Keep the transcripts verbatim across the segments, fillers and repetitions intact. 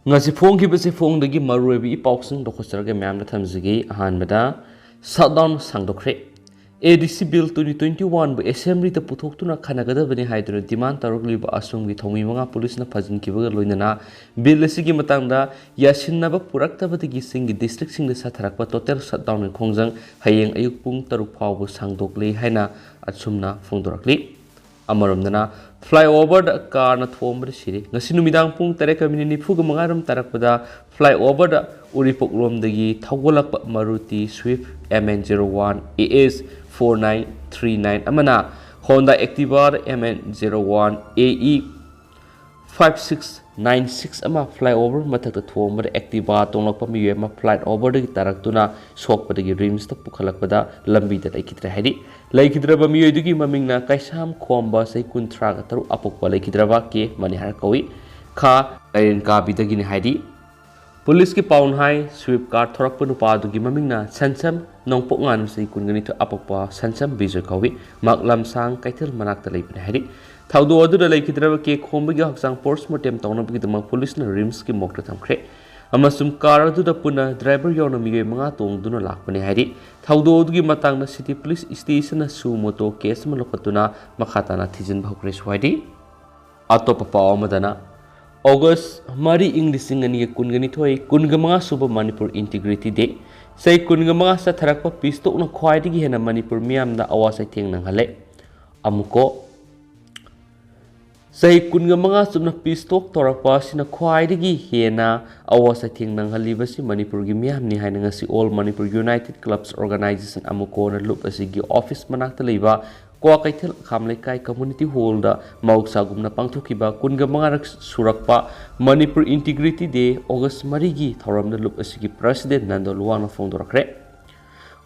ꯉꯁꯤ ꯐꯣꯡꯈꯤꯕꯁꯦ ꯐꯣꯡꯗꯒꯤ ꯃꯔꯨꯑꯣꯏꯕ ꯏ ꯄꯥꯎꯁꯤꯡ ꯂꯧꯈꯠꯆꯔꯒ ꯃꯌꯥꯝꯗ ꯊꯝꯖꯒꯦ꯫ ꯑꯍꯥꯟꯕꯗ, ꯁꯠꯗꯥꯎꯟ ꯁꯥꯡꯗꯣꯛꯈ꯭ꯔꯦ꯫ ꯑꯦ ꯗꯤ ꯁꯤ ꯕꯤꯜ ꯇ꯭ꯋꯦꯟꯇꯤ ꯇ꯭ꯋꯦꯟꯇꯤ ꯋꯥꯟꯕꯨ ꯑꯦꯁꯦꯝꯕ꯭ꯂꯤꯗ ꯄꯨꯊꯣꯛꯇꯨꯅ ꯈꯟꯅꯒꯗꯕꯅꯤ ꯍꯥꯏꯗꯨꯅ ꯗꯤꯃꯥꯟ ꯇꯧꯔꯛꯂꯤꯕ ꯑꯁꯣꯝꯒꯤ ꯊꯧꯃꯤ ꯃꯉꯥ ꯄꯨꯂꯤꯁꯅ ꯐꯥꯖꯤꯟꯈꯤꯕꯒ ꯂꯣꯏꯅꯅ ꯕꯤꯜ ꯑꯁꯤꯒꯤ ꯃꯇꯥꯡꯗ ꯌꯥꯁꯤꯟꯅꯕ ꯄꯨꯔꯛꯇꯕꯗꯒꯤ ꯆꯤꯡꯒꯤ ꯗꯤꯁꯇ꯭ꯔꯤꯛꯁꯤꯡꯗ ꯁꯥꯊꯔꯛꯄ ꯇꯣꯇꯦꯜ ꯁꯠꯗꯥꯎꯟꯒꯤ ꯈꯣꯡꯖꯪ ꯍꯌꯦꯡ ꯑꯌꯨꯛ ꯄꯨꯡ ꯇꯔꯨꯛ ꯐꯥꯎꯕ ꯁꯥꯡꯗꯣꯛꯂꯤ ꯍꯥꯏꯅ ꯑꯁꯨꯝꯅ ꯐꯣꯡꯗꯣꯔꯛꯂꯤ꯫ ꯑꯃꯔꯣꯝꯗꯅ, ꯐ꯭ꯂꯥꯏꯑꯣꯚꯔꯗ ꯀꯥꯔꯅ ꯊꯣꯝꯕꯗ ꯁꯤꯔꯦ꯫ ꯉꯁꯤ ꯅꯨꯃꯤꯗꯥꯡ ꯄꯨꯡ ꯇꯔꯦꯠꯀ ꯃꯤꯅꯤꯠ ꯅꯤꯐꯨꯒ ꯃꯉꯥꯔꯣꯝ ꯇꯥꯔꯛꯄꯗ ꯐ꯭ꯂꯥꯏꯑꯣꯚꯔꯗ ꯎꯔꯤꯄꯣꯛꯂꯣꯝꯗꯒꯤ ꯊꯧꯒꯠꯂꯛꯄ ꯃꯔꯨꯇꯤ swift M N zero one A S four nine three nine ꯑꯃꯅ Honda Activa M N zero one A E five six nine six ꯑꯃ ꯐ꯭ꯂꯥꯏꯑꯣꯚꯔ ꯃꯊꯛꯇ ꯊꯣꯝꯕꯗ ꯑꯦꯛꯇꯤꯚꯥ ꯇꯣꯡꯂꯛꯄ ꯃꯤꯑꯣꯏ ꯑꯃ ꯐ꯭ꯂꯥꯏꯑꯣꯚꯔꯗꯒꯤ ꯇꯥꯔꯛꯇꯨꯅ ꯁꯣꯛꯄꯗꯒꯤ ꯔꯤꯝꯁꯇ ꯄꯨꯈꯠꯂꯛꯄꯗ ꯂꯝꯕꯤꯗ ꯂꯩꯈꯤꯗ꯭ꯔꯦ ꯍꯥꯏꯔꯤ꯫ ꯂꯩꯈꯤꯗ꯭ꯔꯕ ꯃꯤꯑꯣꯏꯗꯨꯒꯤ ꯃꯃꯤꯡꯅ ꯀꯩꯁꯥꯝ ꯈꯣꯝꯕ, ꯆꯍꯤ ꯀꯨꯟꯊ꯭ꯔꯥꯒ ꯇꯔꯨꯛ, ꯑꯄꯣꯛꯄ ꯂꯩꯈꯤꯗ꯭ꯔꯕ ꯀꯦ ꯃꯅꯤꯍꯔ ꯀꯧꯏ꯫ ꯈꯥ ꯂꯥꯏꯔꯦꯟ ꯀꯥꯕꯤꯗꯒꯤꯅꯤ ꯍꯥꯏꯔꯤ꯫ ꯄꯨꯂꯤꯁꯀꯤ ꯄꯥꯎꯅ ꯍꯥꯏ, ꯁ꯭ꯋꯤꯐ ꯀꯥꯔ ꯊꯧꯔꯛꯄ ꯅꯨꯄꯥ ꯑꯗꯨꯒꯤ ꯃꯃꯤꯡꯅ ꯁꯟꯁꯝ ꯅꯣꯡꯄꯣꯛꯉꯥꯟꯕ, ꯆꯍꯤ ꯀꯨꯟꯒ ꯅꯤꯊꯣꯏ, ꯑꯄꯣꯛꯄ ꯁꯟꯁꯝ ꯕꯤꯖꯣꯏ ꯀꯧꯏ꯫ ꯃꯍꯥꯛ ꯂꯝꯁꯥꯡ ꯀꯩꯊꯦꯜ ꯃꯅꯥꯛꯇ ꯂꯩꯕꯅꯤ ꯍꯥꯏꯔꯤ꯫ ꯊꯧꯗꯣꯛ ꯑꯗꯨꯗ ꯂꯩꯈꯤꯗ꯭ꯔꯕ ꯀꯦ ꯈꯣꯝꯕꯒꯤ ꯍꯛꯆꯥꯡ ꯄꯣꯁꯃꯣꯔꯇꯦꯝ ꯇꯧꯅꯕꯒꯤꯗꯃꯛ ꯄꯨꯂꯤꯁꯅ ꯔꯤꯝꯁꯀꯤ ꯃꯣꯔꯒꯇ ꯊꯝꯈ꯭ꯔꯦ꯫ ꯑꯃꯁꯨꯡ ꯀꯥꯔ ꯑꯗꯨꯗ ꯄꯨꯟꯅ ꯗ꯭ꯔꯥꯏꯚꯔ ꯌꯥꯎꯅ ꯃꯤꯑꯣꯏ ꯃꯉꯥ ꯇꯣꯡꯗꯨꯅ ꯂꯥꯛꯄꯅꯤ ꯍꯥꯏꯔꯤ꯫ ꯊꯧꯗꯣꯛ ꯑꯗꯨꯒꯤ ꯃꯇꯥꯡꯗ ꯁꯤꯇꯤ ꯄꯨꯂꯤꯁ ꯁ꯭ꯇꯦꯁꯟꯅ ꯁꯨ ꯃꯣꯇꯣ ꯀꯦꯁ ꯑꯃ ꯂꯧꯈꯠꯇꯨꯅ ꯃꯈꯥ ꯇꯥꯅ ꯊꯤꯖꯤꯟꯕ ꯍꯧꯈ꯭ꯔꯦꯁꯨ ꯍꯥꯏꯔꯤ꯫ ꯑꯇꯣꯞꯄ ꯄꯥꯎ ꯑꯃꯗꯅ, ꯑꯣꯒꯁ ꯃꯔꯤ, ꯏꯪ ꯂꯤꯁꯤꯡ ꯑꯅꯤꯒ ꯀꯨꯟꯒ ꯅꯤꯊꯣꯏ, ꯀꯨꯟꯒ ꯃꯉꯥ ꯁꯨꯕ ꯃꯅꯤꯄꯨꯔ ꯏꯟꯇꯤꯒ꯭ꯔꯤꯇꯤ ꯗꯦ꯫ ꯆꯍꯤ ꯀꯨꯟꯒ ꯃꯉꯥ ꯆꯠꯊꯔꯛꯄ ꯄꯤꯁ ꯇꯣꯛꯅ ꯈ꯭ꯋꯥꯏꯗꯒꯤ ꯍꯦꯟꯅ ꯃꯅꯤꯄꯨꯔ ꯃꯤꯌꯥꯝꯗ ꯑꯋꯥ ꯆꯩꯊꯦꯡ ꯅꯪꯍꯜꯂꯦ꯫ ꯑꯃꯨꯛꯀꯣ, ꯆꯍꯤ ꯀꯨꯟꯒ ꯃꯉꯥ ꯆꯨꯞꯅ ꯄꯤꯁ ꯇꯣꯛ ꯇꯧꯔꯛꯄ ꯑꯁꯤꯅ ꯈ꯭ꯋꯥꯏꯗꯒꯤ ꯍꯦꯟꯅ ꯑꯋꯥ ꯆꯩꯊꯦꯡ ꯅꯪꯍꯜꯂꯤꯕꯁꯤ ꯃꯅꯤꯄꯨꯔꯒꯤ ꯃꯤꯌꯥꯝꯅꯤ ꯍꯥꯏꯅ ꯉꯁꯤ All Manipur United Clubs Organization, ꯑꯃꯨꯀꯣꯅ ꯂꯨꯞ ꯑꯁꯤꯒꯤ ꯑꯣꯐꯤꯁ ꯃꯅꯥꯛꯇ ꯂꯩꯕ ꯀ꯭ꯋꯥꯀꯩꯊꯦꯜ ꯑꯈꯥꯝ ꯂꯩꯀꯥꯏ ꯀꯝꯃ꯭ꯌꯨꯅꯤꯇꯤ ꯍꯣꯜꯗ ꯃꯍꯧꯁꯥꯒꯨꯝꯅ ꯄꯥꯡꯊꯣꯛꯈꯤꯕ ꯀꯨꯟꯒ ꯃꯉꯥꯔꯛ ꯁꯨꯔꯛꯄ ꯃꯅꯤꯄꯨꯔ ꯏꯟꯇꯤꯒ꯭ꯔꯤꯇꯤ ꯗꯦ ꯑꯣꯒꯁ ꯃꯔꯤꯒꯤ ꯊꯧꯔꯝꯗ ꯂꯨꯞ ꯑꯁꯤꯒꯤ ꯄ꯭ꯔꯁꯤꯗꯦꯟ ꯅꯟꯗꯣ ꯂꯨꯋꯥꯡꯅ ꯐꯣꯡꯗꯣꯔꯛꯈ꯭ꯔꯦ꯫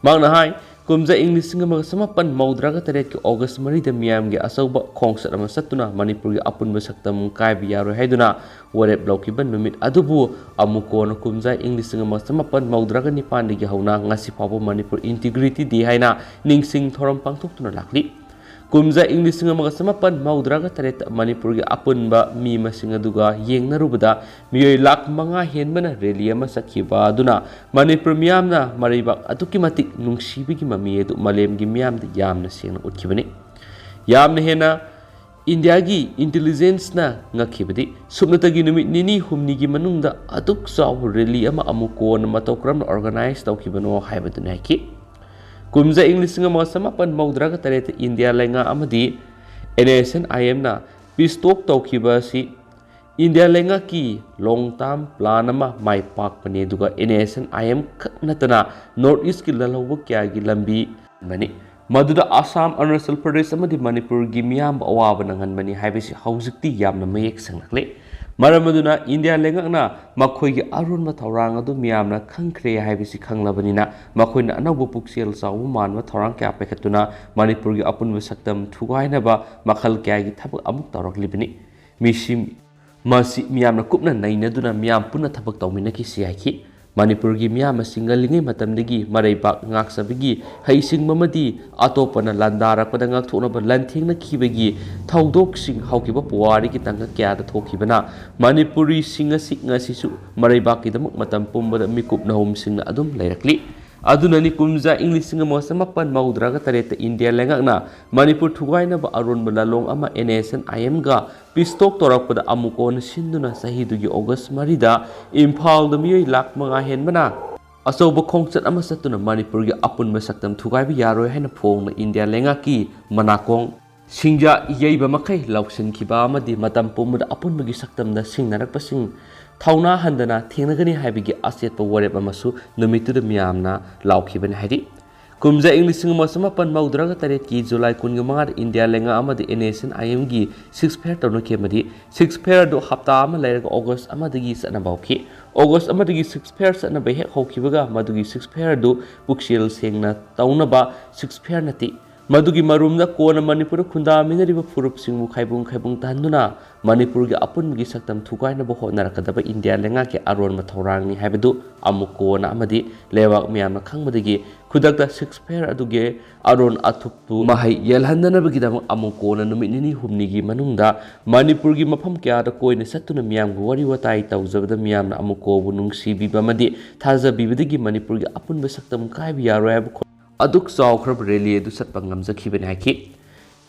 ꯃꯍꯥꯛꯅ ꯍꯥꯏ, ꯀꯨꯝꯖꯥ ꯏꯪ ꯂꯤꯁꯤꯡ ꯑꯃꯒ ꯆꯃꯥꯄꯟ ꯃꯧꯗ꯭ꯔꯥꯒ ꯇꯔꯦꯠꯀꯤ ꯑꯣꯒꯁ ꯃꯔꯤꯗ ꯃꯤꯌꯥꯝꯒꯤ ꯑꯆꯧꯕ ꯈꯣꯡꯆꯠ ꯑꯃ ꯆꯠꯇꯨꯅ ꯃꯅꯤꯄꯨꯔꯒꯤ ꯑꯄꯨꯟꯕ ꯁꯛꯇꯝ ꯀꯥꯏꯕ ꯌꯥꯔꯣꯏ ꯍꯥꯏꯗꯨꯅ ꯋꯥꯔꯦꯞ ꯂꯧꯈꯤꯕ ꯅꯨꯃꯤꯠ ꯑꯗꯨꯕꯨ ꯑꯃꯨꯛ ꯀꯣꯟꯅ ꯀꯨꯝꯖꯥ ꯏꯪ ꯂꯤꯁꯤꯡ ꯑꯃꯒ ꯆꯃꯥꯄꯟ ꯃꯧꯗ꯭ꯔꯥꯒ ꯅꯤꯄꯥꯟꯗꯒꯤ ꯍꯧꯅ ꯉꯁꯤ ꯐꯥꯎꯕ ꯃꯅꯤꯄꯨꯔ ꯏꯟꯇꯤꯒ꯭ꯔꯤꯇꯤ ꯗꯦ ꯍꯥꯏꯅ ꯅꯤꯡꯁꯤꯡ ꯊꯧꯔꯝ ꯄꯥꯡꯊꯣꯛꯇꯨꯅ ꯂꯥꯛꯂꯤ꯫ ꯀꯨꯝꯖꯥ ꯏꯪ ꯂꯤꯁꯤꯡ ꯑꯃꯒ ꯆꯃꯥꯄꯟ ꯃꯧꯗ꯭ꯔꯥꯒ ꯇꯔꯦꯠꯇ ꯃꯅꯤꯄꯨꯔꯒꯤ ꯑꯄꯨꯟꯕ ꯃꯤ ꯃꯁꯤꯡ ꯑꯗꯨꯒ ꯌꯦꯡꯅꯔꯨꯕꯗ ꯃꯤꯑꯣꯏ ꯂꯥꯈ ꯃꯉꯥ ꯍꯦꯟꯕꯅ ꯔꯦꯂꯤ ꯑꯃ ꯆꯠꯈꯤꯕ ꯑꯗꯨꯅ ꯃꯅꯤꯄꯨꯔ ꯃꯤꯌꯥꯝꯅ ꯃꯔꯩꯕꯥꯛ ꯑꯗꯨꯛꯀꯤ ꯃꯇꯤꯛ ꯅꯨꯡꯁꯤꯕꯒꯤ ꯃꯃꯤ ꯑꯗꯨ ꯃꯥꯂꯦꯝꯒꯤ ꯃꯤꯌꯥꯝꯗ ꯌꯥꯝꯅ ꯁꯦꯡꯅ ꯎꯠꯈꯤꯕꯅꯤ꯫ ꯌꯥꯝꯅ ꯍꯦꯟꯅ ꯏꯟꯗꯤꯌꯥꯒꯤ ꯏꯟꯇꯦꯂꯤꯖꯦꯟꯁꯅ ꯉꯛꯈꯤꯕꯗꯤ ꯁꯨꯞꯅꯇꯒꯤ ꯅꯨꯃꯤꯠ ꯅꯤꯅꯤ ꯍꯨꯝꯅꯤꯒꯤ ꯃꯅꯨꯡꯗ ꯑꯗꯨꯛ ꯆꯥꯎꯕ ꯔꯦꯂꯤ ꯑꯃ ꯑꯃꯨꯛ ꯀꯣꯟꯅ ꯃꯇꯧ ꯀꯔꯝꯅ ꯑꯣꯔꯒꯅꯥꯏꯖ ꯇꯧꯈꯤꯕꯅꯣ ꯍꯥꯏꯕꯗꯨꯅꯤ ꯍꯥꯏꯈꯤ꯫ ꯀꯨꯝꯖꯥ ꯏꯪ ꯂꯤꯁꯤꯡ ꯑꯃꯒ ꯆꯃꯥꯄꯟ ꯃꯧꯗ꯭ꯔꯥꯒ ꯇꯔꯦꯠꯇ ꯏꯟꯗꯤꯌꯥ ꯂꯩꯉꯥꯛ ꯑꯃꯗꯤ NSCN-IM-ꯅ ꯄꯤꯁ ꯇꯣꯛ ꯇꯧꯈꯤꯕ ꯑꯁꯤ ꯏꯟꯗꯤꯌꯥ ꯂꯩꯉꯥꯛꯀꯤ ꯂꯣꯡ ꯇꯥꯔꯝ ꯄ꯭ꯂꯥꯟ ꯑꯃ ꯃꯥꯏ ꯄꯥꯛꯄꯅꯤ, ꯑꯗꯨꯒ NSCN-IM ꯈꯛ ꯅꯠꯇꯅ ꯅꯣꯔꯠ ꯏꯁꯀꯤ ꯂꯥꯜꯍꯧꯕ ꯀꯌꯥꯒꯤ ꯂꯝꯕꯤ ꯑꯃꯅꯤ꯫ ꯃꯗꯨꯗ ꯑꯁꯥꯝ, ꯑꯔꯨꯅꯥꯆꯜ ꯄ꯭ꯔꯗꯦꯁ ꯑꯃꯗꯤ ꯃꯅꯤꯄꯨꯔꯒꯤ ꯃꯤꯌꯥꯝꯕꯨ ꯑꯋꯥꯕ ꯅꯪꯍꯟꯕꯅꯤ ꯍꯥꯏꯕꯁꯤ ꯍꯧꯖꯤꯛꯇꯤ ꯌꯥꯝꯅ ꯃꯌꯦꯛ ꯁꯦꯡꯂꯛꯂꯦ꯫ ꯃꯔꯝ ꯑꯗꯨꯅ ꯏꯟꯗꯤꯌꯥ ꯂꯩꯉꯥꯛꯅ ꯃꯈꯣꯏꯒꯤ ꯑꯔꯣꯟꯕ ꯊꯧꯔꯥꯡ ꯑꯗꯨ ꯃꯤꯌꯥꯝꯅ ꯈꯪꯈ꯭ꯔꯦ ꯍꯥꯏꯕꯁꯤ ꯈꯪꯂꯕꯅꯤꯅ ꯃꯈꯣꯏꯅ ꯑꯅꯧꯕ ꯄꯨꯛꯆꯦꯜ ꯆꯥꯎꯕ ꯃꯥꯟꯕ ꯊꯧꯔꯥꯡ ꯀꯌꯥ ꯄꯥꯏꯈꯠꯇꯨꯅ ꯃꯅꯤꯄꯨꯔꯒꯤ ꯑꯄꯨꯟꯕ ꯁꯛꯇꯝ ꯊꯨꯒꯥꯏꯅꯕ ꯃꯈꯜ ꯀꯌꯥꯒꯤ ꯊꯕꯛ ꯑꯃꯨꯛ ꯇꯧꯔꯛꯂꯤꯕꯅꯤ꯫ ꯃꯤꯁꯤ ꯃꯁꯤ ꯃꯤꯌꯥꯝꯅ ꯀꯨꯞꯅ ꯅꯩꯅꯗꯨꯅ ꯃꯤꯌꯥꯝ ꯄꯨꯟꯅ ꯊꯕꯛ ꯇꯧꯃꯤꯟꯅꯈꯤꯁꯤ ꯍꯥꯏꯈꯤ꯫ ꯃꯅꯤꯄꯨꯔꯒꯤ ꯃꯤꯌꯥꯝ ꯑꯁꯤ ꯉꯜꯂꯤꯉꯩ ꯃꯇꯝꯗꯒꯤ ꯃꯔꯩꯕꯥꯛ ꯉꯥꯛꯆꯕꯒꯤ ꯍꯩꯁꯤꯡꯕ ꯑꯃꯗꯤ ꯑꯇꯣꯞꯄꯅ ꯂꯥꯟꯗꯥꯔꯛꯄꯗ ꯉꯥꯛꯊꯣꯛꯅꯕ ꯂꯥꯟꯊꯦꯡꯅꯈꯤꯕꯒꯤ ꯊꯧꯗꯣꯛꯁꯤꯡ ꯍꯧꯈꯤꯕ ꯄꯨꯋꯥꯔꯤꯒꯤ ꯇꯥꯡꯀꯛ ꯀꯌꯥꯗ ꯊꯣꯛꯈꯤꯕꯅ ꯃꯅꯤꯄꯨꯔꯤꯁꯤꯡ ꯑꯁꯤ ꯉꯁꯤꯁꯨ ꯃꯔꯩꯕꯥꯛꯀꯤꯗꯃꯛ ꯃꯇꯝ ꯄꯨꯝꯕꯗ ꯃꯤꯀꯨꯞ ꯅꯍꯨꯝꯁꯤꯡꯅ ꯑꯗꯨꯝ ꯂꯩꯔꯛꯂꯤ꯫ ꯑꯗꯨꯅꯅꯤ ꯀꯨꯝꯖꯥ ꯏꯪ ꯂꯤꯁꯤꯡ ꯑꯃꯒ ꯆꯃꯥꯄꯟ ꯃꯧꯗ꯭ꯔꯥꯒ ꯇꯔꯦꯠꯇ ꯏꯟꯗꯤꯌꯥ ꯂꯩꯉꯥꯛꯅ ꯃꯅꯤꯄꯨꯔ ꯊꯨꯒꯥꯏꯅꯕ ꯑꯔꯣꯟꯕ ꯂꯥꯂꯣꯡ ꯑꯃ NSCN-IM-ꯒ ꯄꯤꯁ ꯇꯣꯛ ꯇꯧꯔꯛꯄꯗ ꯑꯃꯨꯛ ꯍꯟꯅ ꯁꯤꯟꯗꯨꯅ ꯆꯍꯤꯗꯨꯒꯤ ꯑꯣꯒꯁ ꯃꯔꯤꯗ ꯏꯝꯐꯥꯜꯗ ꯃꯤꯑꯣꯏ ꯂꯥꯈ ꯃꯉꯥ ꯍꯦꯟꯕꯅ ꯑꯆꯧꯕ ꯈꯣꯡꯆꯠ ꯑꯃ ꯆꯠꯇꯨꯅ ꯃꯅꯤꯄꯨꯔꯒꯤ ꯑꯄꯨꯟꯕ ꯁꯛꯇꯝ ꯊꯨꯒꯥꯏꯕ ꯌꯥꯔꯣꯏ ꯍꯥꯏꯅ ꯐꯣꯡꯅ ꯏꯟꯗꯤꯌꯥ ꯂꯩꯉꯥꯛꯀꯤ ꯃꯅꯥꯀꯣꯡ ꯁꯤꯡꯖꯥ ꯌꯩꯕ ꯃꯈꯩ ꯂꯧꯁꯤꯟꯈꯤꯕ ꯑꯃꯗꯤ ꯃꯇꯝ ꯄꯨꯝꯕꯗ ꯑꯄꯨꯟꯕꯒꯤ ꯁꯛꯇꯝꯗ ꯁꯤꯡꯅꯔꯛꯄꯁꯤꯡ ꯊꯧꯅꯥ ꯍꯟꯗꯅ ꯊꯦꯡꯅꯒꯅꯤ ꯍꯥꯏꯕꯒꯤ ꯑꯆꯦꯠꯄ ꯋꯥꯔꯦꯞ ꯑꯃꯁꯨ ꯅꯨꯃꯤꯠꯇꯨꯗ ꯃꯤꯌꯥꯝꯅ ꯂꯥꯎꯈꯤꯕꯅꯤ ꯍꯥꯏꯔꯤ꯫ ꯀꯨꯝꯖꯥ ꯏꯪ ꯂꯤꯁꯤꯡ ꯑꯃ ꯆꯃꯥꯄꯟ ꯃꯧꯗ꯭ꯔꯥꯒ ꯇꯔꯦꯠꯀꯤ ꯖꯨꯂꯥꯏ ꯀꯨꯟꯒ ꯃꯉꯥꯗ ꯏꯟꯗꯤꯌꯥ ꯂꯩꯉꯥꯛ ꯑꯃꯗꯤ NSCN-IM-ꯒꯤ ꯁꯤꯖ ꯐꯌꯔ ꯇꯧꯅꯈꯤ ꯑꯃꯗꯤ ꯁꯤꯖ ꯐꯌꯔ ꯑꯗꯨ ꯍꯞꯇꯥ ꯑꯃ ꯂꯩꯔꯒ ꯑꯣꯒꯁ ꯑꯃꯗꯒꯤ ꯆꯠꯅꯕ ꯍꯧꯈꯤ꯫ ꯑꯣꯒꯁ ꯑꯃꯗꯒꯤ ꯁꯤꯖ ꯐꯌꯔ ꯆꯠꯅꯕ ꯍꯦꯛ ꯍꯧꯈꯤꯕꯒ ꯃꯗꯨꯒꯤ ꯁꯤꯖ ꯐꯌꯔ ꯑꯗꯨ ꯄꯨꯛꯆꯦꯜ ꯁꯦꯡꯅ ꯇꯧꯅꯕ ꯁꯤꯖ ꯐꯌꯔ ꯅꯠꯇꯦ, ꯃꯗꯨꯒꯤ ꯃꯔꯨꯝꯗ ꯀꯣꯟꯅ ꯃꯅꯤꯄꯨꯔꯗ ꯈꯨꯟꯗꯥꯃꯤꯟꯅꯔꯤꯕ ꯐꯨꯔꯨꯞꯁꯤꯡꯕꯨ ꯈꯥꯏꯕꯨꯡ ꯈꯥꯏꯕꯨꯡ ꯇꯥꯍꯟꯗꯨꯅ ꯃꯅꯤꯄꯨꯔꯒꯤ ꯑꯄꯨꯟꯕꯒꯤ ꯁꯛꯇꯝ ꯊꯨꯒꯥꯏꯅꯕ ꯍꯣꯠꯅꯔꯛꯀꯗꯕ ꯏꯟꯗꯤꯌꯥ ꯂꯩꯉꯥꯛꯀꯤ ꯑꯔꯣꯟꯕ ꯊꯧꯔꯥꯡꯅꯤ ꯍꯥꯏꯕꯗꯨ ꯑꯃꯨꯛ ꯀꯣꯟꯅ ꯑꯃꯗꯤ ꯂꯩꯕꯥꯛ ꯃꯤꯌꯥꯝꯅ ꯈꯪꯕꯗꯒꯤ ꯈꯨꯗꯛꯇ ceasefire ꯑꯗꯨꯒꯤ ꯑꯔꯣꯟ ꯑꯊꯨꯞꯇꯨ ꯃꯍꯩ ꯌꯥꯜꯍꯟꯗꯅꯕꯒꯤꯗꯃꯛ ꯑꯃꯨꯛ ꯀꯣꯟꯅ ꯅꯨꯃꯤꯠ ꯅꯤꯅꯤ ꯍꯨꯝꯅꯤꯒꯤ ꯃꯅꯨꯡꯗ ꯃꯅꯤꯄꯨꯔꯒꯤ ꯃꯐꯝ ꯀꯌꯥꯗ ꯀꯣꯏꯅ ꯆꯠꯇꯨꯅ ꯃꯤꯌꯥꯝꯒ ꯋꯥꯔꯤ ꯋꯥꯇꯥꯏ ꯇꯧꯖꯕꯗ ꯃꯤꯌꯥꯝꯅ ꯑꯃꯨꯛ ꯀꯣꯟꯕꯨ ꯅꯨꯡꯁꯤꯕꯤꯕ ꯑꯃꯗꯤ ꯊꯥꯖꯕꯤꯕꯗꯒꯤ ꯃꯅꯤꯄꯨꯔꯒꯤ ꯑꯄꯨꯟꯕ ꯁꯛꯇꯝ ꯀꯥꯏꯕ ꯌꯥꯔꯣꯏ ꯍꯥꯏꯕ ꯈꯣ-, ꯑꯗꯨꯛ ꯆꯥꯎꯈ꯭ꯔꯕ rally ꯑꯗꯨ ꯆꯠꯄ ꯉꯝꯖꯈꯤꯕꯅꯤ ꯍꯥꯏꯈꯤ꯫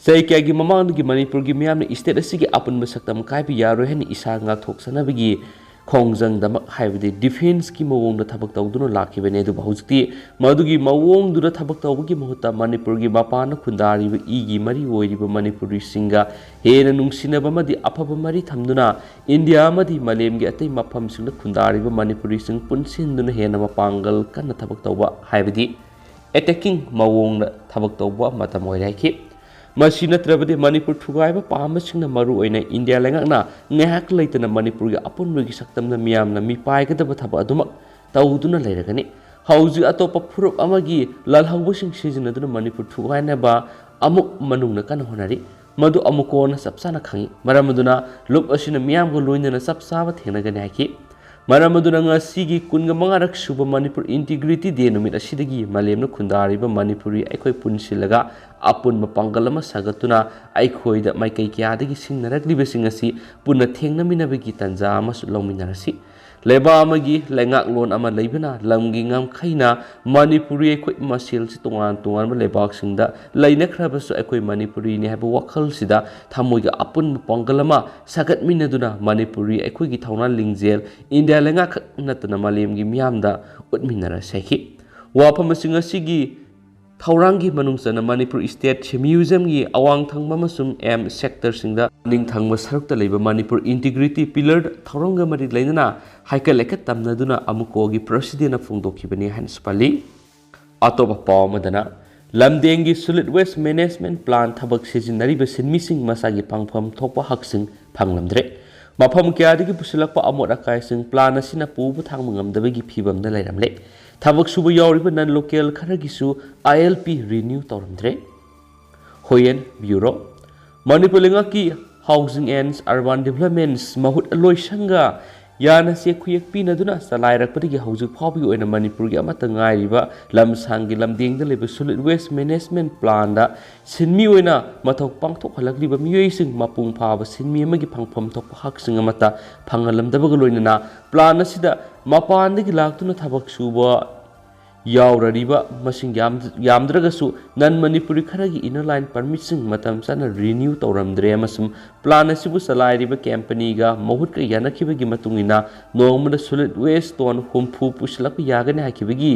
ꯆꯍꯤ ꯀꯌꯥꯒꯤ ꯃꯃꯥꯡꯗꯒꯤ ꯃꯅꯤꯄꯨꯔꯒꯤ ꯃꯤꯌꯥꯝꯅ state ꯑꯁꯤꯒꯤ ꯑꯄꯨꯟꯕ ꯁꯛꯇꯝ ꯀꯥꯏꯕ ꯌꯥꯔꯣꯏ ꯍꯥꯏꯅ ꯏꯁꯥ ꯉꯥꯛꯊꯣꯛꯆꯅꯕꯒꯤ ꯈꯣꯡꯖꯪꯗꯃꯛ, ꯍꯥꯏꯕꯗꯤ defenceꯀꯤ ꯃꯑꯣꯡꯗ ꯊꯕꯛ ꯇꯧꯗꯨꯅ ꯂꯥꯛꯈꯤꯕꯅꯤ꯫ ꯑꯗꯨꯕꯨ ꯍꯧꯖꯤꯛꯇꯤ ꯃꯗꯨꯒꯤ ꯃꯑꯣꯡꯗꯨꯗ ꯊꯕꯛ ꯇꯧꯕꯒꯤ ꯃꯍꯨꯠꯇ ꯃꯅꯤꯄꯨꯔꯒꯤ ꯃꯄꯥꯟꯗ ꯈꯨꯟꯗꯥꯔꯤꯕ ꯏꯒꯤ ꯃꯔꯤ ꯑꯣꯏꯔꯤꯕ ꯃꯅꯤꯄꯨꯔꯤꯁꯤꯡꯒ ꯍꯦꯟꯅ ꯅꯨꯡꯁꯤꯅꯕ ꯑꯃꯗꯤ ꯑꯐꯕ ꯃꯔꯤ ꯊꯝꯗꯨꯅ ꯏꯟꯗꯤꯌꯥ ꯑꯃꯗꯤ ꯃꯥꯂꯦꯝꯒꯤ ꯑꯇꯩ ꯃꯐꯝꯁꯤꯡꯗ ꯈꯨꯟꯗꯥꯔꯤꯕ ꯃꯅꯤꯄꯨꯔꯤꯁꯤꯡ ꯄꯨꯟꯁꯤꯟꯗꯨꯅ ꯍꯦꯟꯅ ꯃꯄꯥꯡꯒꯜ ꯀꯟꯅ ꯊꯕꯛ ꯇꯧꯕ, ꯍꯥꯏꯕꯗꯤ attacking ꯃꯑꯣꯡꯗ ꯊꯕꯛ ꯇꯧꯕ ꯃꯇꯝ ꯑꯣꯏꯔꯦ ꯍꯥꯏꯈꯤ꯫ ꯃꯁꯤ ꯅꯠꯇ꯭ꯔꯕꯗꯤ ꯃꯅꯤꯄꯨꯔ ꯊꯨꯒꯥꯏꯕ ꯄꯥꯝꯕꯁꯤꯡꯅ, ꯃꯔꯨꯑꯣꯏꯅ ꯏꯟꯗꯤꯌꯥ ꯂꯩꯉꯥꯛꯅ ꯉꯥꯏꯍꯥꯛ ꯂꯩꯇꯅ ꯃꯅꯤꯄꯨꯔꯒꯤ ꯑꯄꯨꯟꯕꯒꯤ ꯁꯛꯇꯝꯗ ꯃꯤꯌꯥꯝꯅ ꯃꯤꯄꯥꯏꯒꯗꯕ ꯊꯕꯛ ꯑꯗꯨꯃꯛ ꯇꯧꯗꯨꯅ ꯂꯩꯔꯒꯅꯤ꯫ ꯍꯧꯖꯤꯛ ꯑꯇꯣꯞꯄ ꯐꯨꯔꯨꯞ ꯑꯃꯒꯤ ꯂꯥꯜꯍꯧꯕꯁꯤꯡ ꯁꯤꯖꯤꯟꯅꯗꯨꯅ ꯃꯅꯤꯄꯨꯔ ꯊꯨꯒꯥꯏꯅꯕ ꯑꯃꯨꯛ ꯃꯅꯨꯡꯅ ꯀꯟꯅ ꯍꯣꯠꯅꯔꯤ꯫ ꯃꯗꯨ ꯑꯃꯨꯛ ꯀꯣꯟꯅ ꯆꯞ ꯆꯥꯅ ꯈꯪꯏ꯫ ꯃꯔꯝ ꯑꯗꯨꯅ ꯂꯨꯞ ꯑꯁꯤꯅ ꯃꯤꯌꯥꯝꯒ ꯂꯣꯏꯅꯅ ꯆꯞ ꯆꯥꯕ ꯊꯦꯡꯅꯒꯅꯤ ꯍꯥꯏꯈꯤ꯫ ꯃꯔꯝ ꯑꯗꯨꯅ ꯉꯁꯤꯒꯤ ꯀꯨꯟꯒ ꯃꯉꯥꯔꯛ ꯁꯨꯕ ꯃꯅꯤꯄꯨꯔ Integrity Day ꯅꯨꯃꯤꯠ ꯑꯁꯤꯗꯒꯤ ꯃꯥꯂꯦꯝꯅ ꯈꯨꯟꯗꯥꯔꯤꯕ ꯃꯅꯤꯄꯨꯔꯤ ꯑꯩꯈꯣꯏ ꯄꯨꯟꯁꯤꯜꯂꯒ ꯑꯄꯨꯟꯕ ꯄꯥꯡꯒꯜ ꯑꯃ ꯁꯥꯒꯠꯇꯨꯅ ꯑꯩꯈꯣꯏꯗ ꯃꯥꯏꯀꯩ ꯀꯌꯥꯗꯒꯤ ꯁꯤꯡꯅꯔꯛꯂꯤꯕꯁꯤꯡ ꯑꯁꯤ ꯄꯨꯟꯅ ꯊꯦꯡꯅꯃꯤꯟꯅꯕꯒꯤ ꯇꯥꯟꯖꯥ ꯑꯃꯁꯨ ꯂꯧꯃꯤꯟꯅꯔꯁꯤ꯫ ꯂꯩꯕꯥꯛ ꯑꯃꯒꯤ ꯂꯩꯉꯥꯛꯂꯣꯟ ꯑꯃ ꯂꯩꯕꯅ ꯂꯝꯒꯤ ꯉꯝꯈꯩꯅ ꯃꯅꯤꯄꯨꯔꯤ ꯑꯩꯈꯣꯏ ꯃꯁꯦꯜꯁꯤ ꯇꯣꯉꯥꯟ ꯇꯣꯉꯥꯟꯕ ꯂꯩꯕꯥꯛꯁꯤꯡꯗ ꯂꯩꯅꯈ꯭ꯔꯕꯁꯨ ꯑꯩꯈꯣꯏ ꯃꯅꯤꯄꯨꯔꯤꯅꯤ ꯍꯥꯏꯕ ꯋꯥꯈꯜꯁꯤꯗ ꯊꯃꯣꯏꯒꯤ ꯑꯄꯨꯟꯕ ꯄꯥꯡꯒꯜ ꯑꯃ ꯁꯥꯒꯠꯃꯤꯟꯅꯗꯨꯅ ꯃꯅꯤꯄꯨꯔꯤ ꯑꯩꯈꯣꯏꯒꯤ ꯊꯧꯅꯥ ꯂꯤꯡꯖꯦꯜ ꯏꯟꯗꯤꯌꯥ ꯂꯩꯉꯥꯛꯈꯛ ꯅꯠꯇꯅ ꯃꯥꯂꯦꯝꯒꯤ ꯃꯤꯌꯥꯝꯗ ꯎꯠꯃꯤꯟꯅꯔꯁꯤ ꯍꯥꯏꯈꯤ꯫ ꯋꯥꯐꯝꯁꯤꯡ ꯑꯁꯤꯒꯤ ꯊꯧꯔꯥꯡꯒꯤ ꯃꯅꯨꯡ ꯆꯟꯅ ꯃꯅꯤꯄꯨꯔ state symposiumꯒꯤ ꯑꯋꯥꯡ ꯊꯪꯕ ꯑꯃꯁꯨꯡ M sectorꯁꯤꯡꯗ ꯃꯅꯤꯡ ꯊꯪꯕ ꯁꯔꯨꯛꯇ ꯂꯩꯕ ꯃꯅꯤꯄꯨꯔ Integrity Pillar ꯊꯧꯔꯝꯒ ꯃꯔꯤ ꯂꯩꯅꯅ ꯍꯥꯏꯀꯠ ꯂꯩꯀꯠ ꯇꯝꯅꯗꯨꯅ ꯑꯃꯨꯛꯀꯣꯒꯤ presidentꯅ ꯐꯣꯡꯗꯣꯛꯈꯤꯕꯅꯤ ꯍꯥꯏꯅꯁꯨ ꯄꯜꯂꯤ꯫ ꯑꯇꯣꯞꯄ ꯄꯥꯎ ꯑꯃꯗꯅ, ꯂꯝꯗꯦꯡꯒꯤ solid waste management plant ꯊꯕꯛ ꯁꯤꯖꯤꯟꯅꯔꯤꯕ ꯁꯤꯟꯃꯤꯁꯤꯡ ꯃꯁꯥꯒꯤ ꯐꯪꯐꯝ ꯊꯣꯛꯄ ꯍꯛꯁꯤꯡ ꯐꯪꯂꯝꯗ꯭ꯔꯦ꯫ ꯃꯐꯝ ꯀꯌꯥꯗꯒꯤ ꯄꯨꯁꯤꯜꯂꯛꯄ ꯑꯃꯣꯠ ꯑꯀꯥꯏꯁꯤꯡ plant ꯑꯁꯤꯅ ꯄꯨꯕ ꯊꯥꯡꯕ ꯉꯝꯗꯕꯒꯤ ꯐꯤꯕꯝꯗ ꯂꯩꯔꯝꯂꯦ꯫ ꯊꯕꯛ ꯁꯨꯕ ꯌꯥꯎꯔꯤꯕ non local ꯈꯔꯒꯤꯁꯨ ILP renew ꯇꯧꯔꯝꯗ꯭ꯔꯦ꯫ ꯍꯣꯌꯦꯟ ꯕ꯭ꯌꯨꯔꯣ꯫ ꯃꯅꯤꯄꯨꯔ ꯂꯩꯉꯥꯛꯀꯤ Housing and Urban Developments ꯃꯍꯨꯠ ꯂꯣꯏꯁꯪꯒ ꯌꯥꯅ ꯆꯦꯛ ꯈꯨꯌꯦꯛ ꯄꯤꯅꯗꯨꯅ ꯆꯂꯥꯏꯔꯛꯄꯗꯒꯤ ꯍꯧꯖꯤꯛ ꯐꯥꯎꯕꯒꯤ ꯑꯣꯏꯅ ꯃꯅꯤꯄꯨꯔꯒꯤ ꯑꯃꯠꯇ ꯉꯥꯏꯔꯤꯕ ꯂꯝꯁꯥꯡꯒꯤ ꯂꯝꯗꯦꯡꯗ ꯂꯩꯕ Solid Waste Management Plantꯗ ꯁꯤꯟꯃꯤ ꯑꯣꯏꯅ ꯃꯊꯧ ꯄꯥꯡꯊꯣꯛꯍꯜꯂꯛꯂꯤꯕ ꯃꯤꯑꯣꯏꯁꯤꯡ ꯃꯄꯨꯡ ꯐꯥꯕ ꯁꯤꯟꯃꯤ ꯑꯃꯒꯤ ꯐꯪꯐꯝ ꯊꯣꯛꯄ ꯍꯛꯁꯤꯡ ꯑꯃꯠꯇ ꯐꯪꯍꯜꯂꯝꯗꯕꯒ ꯂꯣꯏꯅꯅ plant ꯑꯁꯤꯗ ꯃꯄꯥꯟꯗꯒꯤ ꯂꯥꯛꯇꯨꯅ ꯊꯕꯛ ꯁꯨꯕ ꯌꯥꯎꯔꯔꯤꯕ ꯃꯁꯤꯡ ꯌꯥꯝ-, ꯌꯥꯝꯗ꯭ꯔꯒꯁꯨ non Manipuri ꯈꯔꯒꯤ inner line permitꯁꯤꯡ ꯃꯇꯝ ꯆꯥꯅ renew ꯇꯧꯔꯝꯗ꯭ꯔꯦ ꯑꯃꯁꯨꯡ plant ꯑꯁꯤꯕꯨ ꯆꯂꯥꯏꯔꯤꯕ companyꯒ ꯃꯍꯨꯠꯀ ꯌꯥꯅꯈꯤꯕꯒꯤ ꯃꯇꯨꯡ ꯏꯟꯅ ꯅꯣꯡꯃꯗ solid waste ton ꯍꯨꯝꯐꯨ ꯄꯨꯁꯤꯜꯂꯛꯄ ꯌꯥꯒꯅꯤ ꯍꯥꯏꯈꯤꯕꯒꯤ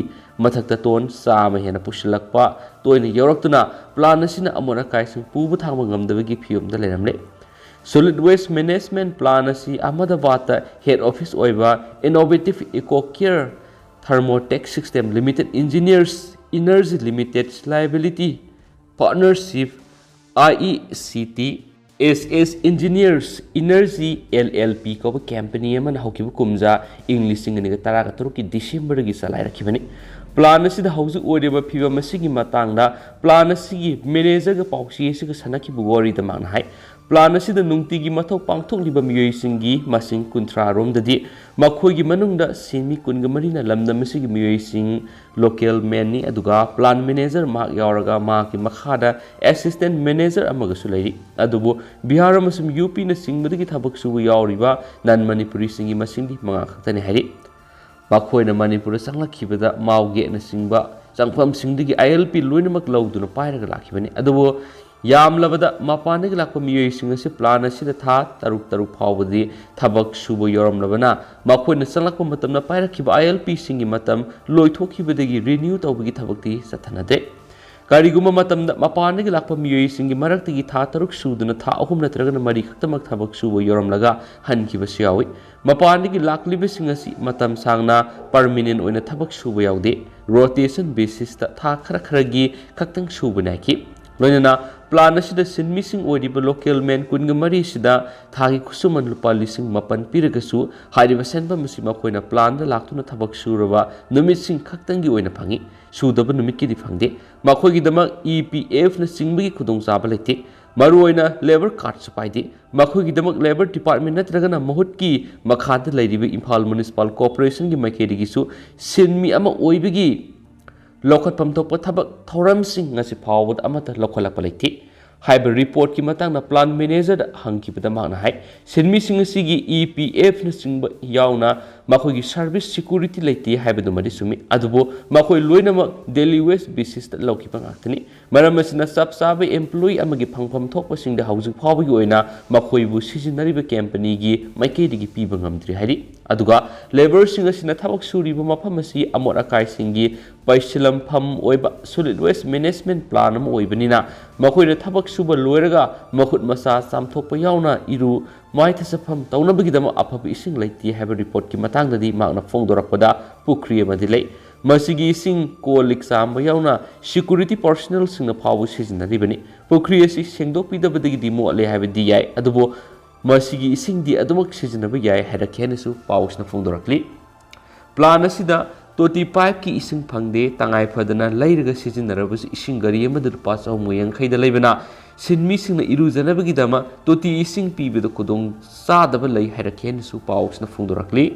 ꯃꯊꯛꯇ ton ꯆꯥꯝꯃ ꯍꯦꯟꯅ ꯄꯨꯁꯤꯜꯂꯛꯄ ꯇꯣꯏꯅ ꯌꯥꯎꯔꯛꯇꯨꯅ plant ꯑꯁꯤꯅ ꯑꯃꯣꯠ ꯑꯀꯥꯏꯁꯤꯡ ꯄꯨꯕ ꯊꯥꯡꯕ ꯉꯝꯗꯕꯒꯤ ꯐꯤꯕꯝꯗ ꯂꯩꯔꯝꯂꯦ꯫ Solid Waste Management Plant ꯑꯁꯤ ꯑꯍꯃꯗꯕꯥꯗꯇ head office ꯑꯣꯏꯕ Innovative Eco Care Thermotech System Limited, Engineers Energy Limited, Liability Partnership, I E C T, S S Engineers Energy L L P ꯀꯧꯕ company ꯑꯃꯅ ꯍꯧꯈꯤꯕ ꯀꯨꯝꯖꯥ ꯏꯪ ꯂꯤꯁꯤꯡ ꯑꯅꯤꯒ ꯇꯔꯥꯒ ꯇꯔꯨꯛꯀꯤ Decemberꯗꯒꯤ ꯆꯂꯥꯏꯔꯛꯈꯤꯕꯅꯤ꯫ Plant ꯑꯁꯤꯗ ꯍꯧꯖꯤꯛ ꯑꯣꯏꯔꯤꯕ ꯐꯤꯕꯝ ꯑꯁꯤꯒꯤ ꯃꯇꯥꯡꯗ plant ꯑꯁꯤꯒꯤ managerꯒ ꯄꯥꯎꯆꯦ ꯑꯁꯤꯒ ꯁꯥꯟꯅꯈꯤꯕ ꯋꯥꯔꯤꯗ ꯃꯍꯥꯛꯅ ꯍꯥꯏ, plant ꯑꯁꯤꯗ ꯅꯨꯡꯇꯤꯒꯤ ꯃꯊꯧ ꯄꯥꯡꯊꯣꯛꯂꯤꯕ ꯃꯤꯑꯣꯏꯁꯤꯡꯒꯤ ꯃꯁꯤꯡ ꯀꯨꯟꯊ꯭ꯔꯥ ꯔꯣꯝꯗꯗꯤ ꯃꯈꯣꯏꯒꯤ ꯃꯅꯨꯡꯗ ꯁꯤꯟꯃꯤ ꯀꯨꯟꯒ ꯃꯔꯤꯅ ꯂꯝꯗꯝ ꯑꯁꯤꯒꯤ ꯃꯤꯑꯣꯏꯁꯤꯡ, local manꯅꯤ, ꯑꯗꯨꯒ plant manager ꯃꯍꯥꯛ ꯌꯥꯎꯔꯒ ꯃꯍꯥꯛꯀꯤ ꯃꯈꯥꯗ assistant manager ꯑꯃꯒꯁꯨ ꯂꯩꯔꯤ꯫ ꯑꯗꯨꯕꯨ ꯕꯤꯍꯥꯔ ꯑꯃꯁꯨꯡ UPꯅꯆꯤꯡꯕꯗꯒꯤ ꯊꯕꯛ ꯁꯨꯕ ꯌꯥꯎꯔꯤꯕ non Manipuriꯁꯤꯡꯒꯤ ꯃꯁꯤꯡꯗꯤ ꯃꯉꯥ ꯈꯛꯇꯅꯤ ꯍꯥꯏꯔꯤ꯫ ꯃꯈꯣꯏꯅ ꯃꯅꯤꯄꯨꯔꯗ ꯆꯪꯂꯛꯈꯤꯕꯗ ꯃꯥꯎꯒꯦꯠꯅꯆꯤꯡꯕ ꯆꯪꯐꯝꯁꯤꯡꯗꯒꯤ ILP ꯂꯣꯏꯅꯃꯛ ꯂꯧꯗꯨꯅ ꯄꯥꯏꯔꯒ ꯂꯥꯛꯈꯤꯕꯅꯤ꯫ ꯑꯗꯨꯕꯨ ꯌꯥꯝꯂꯕꯗ ꯃꯄꯥꯟꯗꯒꯤ ꯂꯥꯛꯄ ꯃꯤꯑꯣꯏꯁꯤꯡ ꯑꯁꯤ plant ꯑꯁꯤꯗ ꯊꯥ ꯇꯔꯨꯛ ꯇꯔꯨꯛ ꯐꯥꯎꯕꯗꯤ ꯊꯕꯛ ꯁꯨꯕ ꯌꯥꯎꯔꯝꯂꯕꯅ ꯃꯈꯣꯏꯅ ꯆꯪꯂꯛꯄ ꯃꯇꯝꯗ ꯄꯥꯏꯔꯛꯈꯤꯕ ILPꯁꯤꯡꯒꯤ ꯃꯇꯝ ꯂꯣꯏꯊꯣꯛꯈꯤꯕꯗꯒꯤ renew ꯇꯧꯕꯒꯤ ꯊꯕꯛꯇꯤ ꯆꯠꯊꯅꯗꯦ꯫ ꯀꯔꯤꯒꯨꯝꯕ ꯃꯇꯝꯗ ꯃꯄꯥꯟꯗꯒꯤ ꯂꯥꯛꯄ ꯃꯤꯑꯣꯏꯁꯤꯡꯒꯤ ꯃꯔꯛꯇꯒꯤ ꯊꯥ ꯇꯔꯨꯛ ꯁꯨꯗꯨꯅ ꯊꯥ ꯑꯍꯨꯝ ꯅꯠꯇ꯭ꯔꯒꯅ ꯃꯔꯤ ꯈꯛꯇꯃꯛ ꯊꯕꯛ ꯁꯨꯕ ꯌꯥꯎꯔꯝꯂꯒ ꯍꯟꯈꯤꯕꯁꯨ ꯌꯥꯎꯏ꯫ ꯃꯄꯥꯟꯗꯒꯤ ꯂꯥꯛꯂꯤꯕꯁꯤꯡ ꯑꯁꯤ ꯃꯇꯝ ꯁꯥꯡꯅ permanent ꯑꯣꯏꯅ ꯊꯕꯛ ꯁꯨꯕ ꯌꯥꯎꯗꯦ꯫ Rotation basisꯇ ꯊꯥ ꯈꯔ ꯈꯔꯒꯤ ꯈꯛꯇꯪ ꯁꯨꯕ ꯅꯥꯏꯈꯤ꯫ ꯂꯣꯏꯅꯅ Plan ꯑꯁꯤꯗ ꯁꯤꯟꯃꯤꯁꯤꯡ ꯑꯣꯏꯔꯤꯕ local men ꯀꯨꯟꯒ ꯃꯔꯤꯁꯤꯗ ꯊꯥꯒꯤ ꯈꯨꯠꯁꯨꯃꯟ ꯂꯨꯄꯥ ꯂꯤꯁꯤꯡ ꯃꯥꯄꯟ ꯄꯤꯔꯒꯁꯨ, ꯍꯥꯏꯔꯤꯕ ꯁꯦꯟꯐꯝ ꯑꯁꯤ ꯃꯈꯣꯏꯅ planꯗ ꯂꯥꯛꯇꯨꯅ ꯊꯕꯛ ꯁꯨꯔꯕ ꯅꯨꯃꯤꯠꯁꯤꯡ ꯈꯛꯇꯪꯒꯤ ꯑꯣꯏꯅ ꯐꯪꯏ꯫ ꯁꯨꯗꯕ ꯅꯨꯃꯤꯠꯀꯤꯗꯤ ꯐꯪꯗꯦ꯫ ꯃꯈꯣꯏꯒꯤꯗꯃꯛ E P F ꯅꯆꯤꯡꯕꯒꯤ ꯈꯨꯗꯣꯡꯆꯥꯕ ꯂꯩꯇꯦ꯫ ꯃꯔꯨꯑꯣꯏꯅ labour cardꯁꯨ ꯄꯥꯏꯗꯦ꯫ ꯃꯈꯣꯏꯒꯤꯗꯃꯛ labour department ꯅꯠꯇ꯭ꯔꯒꯅ ꯃꯍꯨꯠꯀꯤ ꯃꯈꯥꯗ ꯂꯩꯔꯤꯕ ꯏꯝꯐꯥꯜ Municipal Corporationꯒꯤ ꯃꯥꯏꯀꯩꯗꯒꯤꯁꯨ ꯁꯤꯟꯃꯤ ꯑꯃ ꯑꯣꯏꯕꯒꯤ ꯂꯧꯈꯠꯐꯝ ꯊꯣꯛꯄ ꯊꯕꯛ ꯊꯧꯔꯝꯁꯤꯡ ꯉꯁꯤ ꯐꯥꯎꯕꯗ ꯑꯃꯠꯇ ꯂꯧꯈꯠꯂꯛꯄ ꯂꯩꯇꯦ꯫ ꯍꯥꯏꯕ reportꯀꯤ ꯃꯇꯥꯡꯗ plan managerꯗ ꯍꯪꯈꯤꯕꯗ ꯃꯍꯥꯛꯅ ꯍꯥꯏ, ꯁꯤꯟꯃꯤꯁꯤꯡ ꯑꯁꯤꯒꯤ E P Fꯅꯆꯤꯡꯕ ꯌꯥꯎꯅ ꯃꯈꯣꯏꯒꯤ service security ꯂꯩꯇꯦ ꯍꯥꯏꯕꯗꯨꯃꯗꯤ ꯆꯨꯝꯃꯤ, ꯑꯗꯨꯕꯨ ꯃꯈꯣꯏ ꯂꯣꯏꯅꯃꯛ daily wage basisꯇ ꯂꯧꯈꯤꯕ ꯉꯥꯛꯇꯅꯤ꯫ ꯃꯔꯝ ꯑꯁꯤꯅ ꯆꯞ ꯆꯥꯕ employee ꯑꯃꯒꯤ ꯐꯪꯐꯝ ꯊꯣꯛꯄꯁꯤꯡꯗꯤ ꯍꯧꯖꯤꯛ ꯐꯥꯎꯕꯒꯤ ꯑꯣꯏꯅ ꯃꯈꯣꯏꯕꯨ ꯁꯤꯖꯤꯟꯅꯔꯤꯕ companyꯒꯤ ꯃꯥꯏꯀꯩꯗꯒꯤ ꯄꯤꯕ ꯉꯝꯗ꯭ꯔꯤ ꯍꯥꯏꯔꯤ꯫ ꯑꯗꯨꯒ labourꯁꯤꯡ ꯑꯁꯤꯅ ꯊꯕꯛ ꯁꯨꯔꯤꯕ ꯃꯐꯝ ꯑꯁꯤ ꯑꯃꯣꯠ ꯑꯀꯥꯏꯁꯤꯡꯒꯤ ꯄꯩꯁꯤꯜꯂꯝꯐꯝ ꯑꯣꯏꯕ solid waste management plant ꯑꯃ ꯑꯣꯏꯕꯅꯤꯅ, ꯃꯈꯣꯏꯅ ꯊꯕꯛ ꯁꯨꯕ ꯂꯣꯏꯔꯒ ꯃꯈꯨꯠ ꯃꯁꯥ ꯆꯥꯝꯊꯣꯛꯄ ꯌꯥꯎꯅ ꯏꯔꯨ ꯃꯥꯏꯊꯖꯐꯝ ꯇꯧꯅꯕꯒꯤꯗꯃꯛ ꯑꯐꯕ ꯏꯁꯤꯡ ꯂꯩꯇꯦ ꯍꯥꯏꯕ reportꯀꯤ ꯃꯇꯥꯡꯗꯗꯤ ꯃꯍꯥꯛꯅ ꯐꯣꯡꯗꯣꯔꯛꯄꯗ, ꯄꯨꯈ꯭ꯔꯤ ꯑꯃꯗꯤ ꯂꯩ꯫ ꯃꯁꯤꯒꯤ ꯏꯁꯤꯡ ꯀꯣꯜ ꯂꯤꯛ ꯆꯥꯝꯕ ꯌꯥꯎꯅ security personnelꯁꯤꯡꯅ ꯐꯥꯎꯕ ꯁꯤꯖꯤꯟꯅꯔꯤꯕꯅꯤ꯫ ꯄꯨꯈ꯭ꯔꯤ ꯑꯁꯤ ꯁꯦꯡꯗꯣꯛꯄꯤꯗꯕꯗꯒꯤꯗꯤ ꯃꯣꯠꯂꯦ ꯍꯥꯏꯕꯗꯤ ꯌꯥꯏ, ꯑꯗꯨꯕꯨ ꯃꯁꯤꯒꯤ ꯏꯁꯤꯡꯗꯤ ꯑꯗꯨꯃꯛ ꯁꯤꯖꯤꯟꯅꯕ ꯌꯥꯏ ꯍꯥꯏꯔꯛꯈꯤ ꯍꯥꯏꯅꯁꯨ ꯄꯥꯎꯁꯤꯅ ꯐꯣꯡꯗꯣꯔꯛꯂꯤ꯫ Plan ꯑꯁꯤꯗ ꯇꯣꯇꯤ pipeꯀꯤ ꯏꯁꯤꯡ ꯐꯪꯗꯦ, ꯇꯉꯥꯏ ꯐꯗꯅ ꯂꯩꯔꯒ ꯁꯤꯖꯤꯟꯅꯔꯕꯁꯨ ꯏꯁꯤꯡ ꯒꯥꯔꯤ ꯑꯃꯗ ꯂꯨꯄꯥ ꯆꯍꯨꯝꯒ ꯌꯥꯡꯈꯩꯗ ꯂꯩꯕꯅ ꯁꯤꯟꯃꯤꯁꯤꯡꯅ ꯏꯔꯨꯖꯅꯕꯒꯤꯗꯃꯛ ꯇꯣꯇꯤ ꯏꯁꯤꯡ ꯄꯤꯕꯗ ꯈꯨꯗꯣꯡ ꯆꯥꯗꯕ ꯂꯩ ꯍꯥꯏꯔꯛꯈꯤ ꯍꯥꯏꯅꯁꯨ ꯄꯥꯎꯁꯤꯅ ꯐꯣꯡꯗꯣꯔꯛꯂꯤ꯫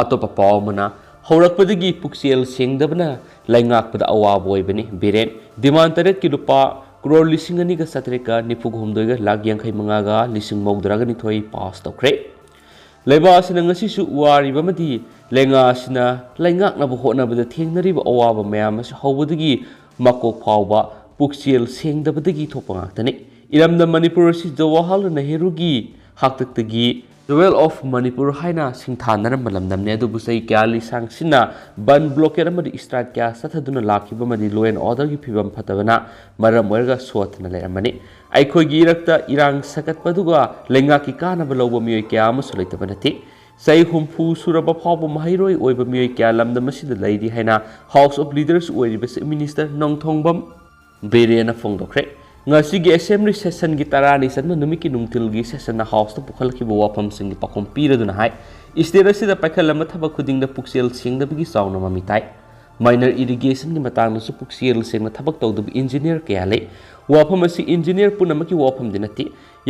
ꯑꯇꯣꯞꯄ ꯄꯥꯎ ꯑꯃꯅ, ꯍꯧꯔꯛꯄꯗꯒꯤ ꯄꯨꯛꯆꯦꯜ ꯁꯦꯡꯗꯕꯅ ꯂꯩꯉꯥꯛꯄꯗ ꯑꯋꯥꯕ ꯑꯣꯏꯕꯅꯤ꯫ ꯕꯤꯔꯦꯟ, demand ꯇꯔꯦꯠꯀꯤ ꯂꯨꯄꯥ ꯀ꯭ꯔꯣꯔ ꯂꯤꯁꯤꯡ ꯑꯅꯤꯒ ꯆꯥꯇ꯭ꯔꯦꯠꯀ ꯅꯤꯐꯨ ꯍꯨꯝꯗꯣꯏꯒ ꯂꯥꯛ ꯌꯥꯡꯈꯩ ꯃꯉꯥꯒ ꯂꯤꯁꯤꯡ ꯃꯧꯗ꯭ꯔꯥꯒ ꯅꯤꯊꯣꯏ pass ꯇꯧꯈ꯭ꯔꯦ꯫ ꯂꯩꯕꯥꯛ ꯑꯁꯤꯅ ꯉꯁꯤꯁꯨ ꯋꯥꯔꯤꯕ ꯑꯃꯗꯤ ꯂꯩꯉꯥꯛ ꯑꯁꯤꯅ ꯂꯩꯉꯥꯛꯅꯕ ꯍꯣꯠꯅꯕꯗ ꯊꯦꯡꯅꯔꯤꯕ ꯑꯋꯥꯕ ꯃꯌꯥꯝ ꯑꯁꯤ ꯍꯧꯕꯗꯒꯤ ꯃꯀꯣꯛ ꯐꯥꯎꯕ ꯄꯨꯛꯆꯦꯜ ꯁꯦꯡꯗꯕꯗꯒꯤ ꯊꯣꯛꯄ ꯉꯥꯛꯇꯅꯤ꯫ ꯏꯔꯝꯗꯝ ꯃꯅꯤꯄꯨꯔ ꯑꯁꯤ ꯖꯋꯥꯍꯔꯂꯥꯜ ꯅꯦꯍꯔꯨꯒꯤ ꯍꯥꯛꯇꯛꯇꯒꯤ Jewel of Manipur ꯍꯥꯏꯅ ꯁꯤꯡꯊꯥꯅꯔꯝꯕ ꯂꯝꯗꯝꯅꯤ꯫ ꯑꯗꯨꯕꯨ ꯆꯍꯤ ꯀꯌꯥ ꯂꯤꯁꯥꯡꯁꯤꯟꯅ ꯕꯟ, blockade ꯑꯃꯗꯤ strike ꯀꯌꯥ ꯆꯠꯊꯗꯨꯅ ꯂꯥꯛꯈꯤꯕ ꯑꯃꯗꯤ law and orderꯒꯤ ꯐꯤꯕꯝ ꯐꯠꯇꯕꯅ ꯃꯔꯝ ꯑꯣꯏꯔꯒ ꯁꯣꯠꯇꯅ ꯂꯩꯔꯝꯕꯅꯤ꯫ ꯑꯩꯈꯣꯏꯒꯤ ꯏꯔꯛꯇ ꯏꯔꯥꯡ ꯁꯥꯒꯠꯄ ꯑꯗꯨꯒ ꯂꯩꯉꯥꯛꯀꯤ ꯀꯥꯟꯅꯕ ꯂꯧꯕ ꯃꯤꯑꯣꯏ ꯀꯌꯥ ꯑꯃꯁꯨ ꯂꯩꯇꯕ ꯅꯠꯇꯦ꯫ ꯆꯍꯤ ꯍꯨꯝꯐꯨ ꯁꯨꯔꯕ ꯐꯥꯎꯕ ꯃꯍꯩꯔꯣꯏ ꯑꯣꯏꯕ ꯃꯤꯑꯣꯏ ꯀꯌꯥ ꯂꯝꯗꯝ ꯑꯁꯤꯗ ꯂꯩꯔꯤ ꯍꯥꯏꯅ House of Leaders ꯑꯣꯏꯔꯤꯕ Chief Minister ꯅꯣꯡꯊꯣꯡꯕꯝ ꯕꯤꯔꯦꯟꯅ ꯐꯣꯡꯗꯣꯛꯈ꯭ꯔꯦ꯫ ꯉꯁꯤꯒꯤ ꯑꯦꯁꯦꯝꯕ꯭ꯂꯤ ꯁꯦꯁꯟꯒꯤ ꯇꯔꯥꯅꯤ ꯆꯟꯕ ꯅꯨꯃꯤꯠꯀꯤ ꯅꯨꯡꯊꯤꯜꯒꯤ ꯁꯦꯁꯟꯅ ꯍꯥꯎꯁꯇ ꯄꯨꯈꯠꯂꯛꯈꯤꯕ ꯋꯥꯐꯝꯁꯤꯡꯒꯤ ꯄꯥꯎꯈꯨꯝ ꯄꯤꯔꯗꯨꯅ ꯍꯥꯏ, ꯁ꯭ꯇꯦꯠ ꯑꯁꯤꯗ ꯄꯥꯏꯈꯠꯂꯝꯕ ꯊꯕꯛ ꯈꯨꯗꯤꯡꯗ ꯄꯨꯛꯆꯦꯜ ꯁꯦꯡꯗꯕꯒꯤ ꯆꯥꯎꯅ ꯃꯃꯤ ꯇꯥꯏ꯫ ꯃꯥꯏꯅꯔ ꯏꯔꯤꯒꯦꯁꯟꯒꯤ ꯃꯇꯥꯡꯗꯁꯨ ꯄꯨꯛꯆꯦꯜ ꯁꯦꯡꯅ ꯊꯕꯛ ꯇꯧꯗꯕ ꯏꯟꯖꯤꯅꯤꯌꯔ ꯀꯌꯥ ꯂꯩ꯫ ꯋꯥꯐꯝ ꯑꯁꯤ ꯏꯟꯖꯤꯅꯤꯌꯔ ꯄꯨꯝꯅꯃꯛꯀꯤ ꯋꯥꯐꯝꯗꯤ ꯅꯠꯇꯦ꯫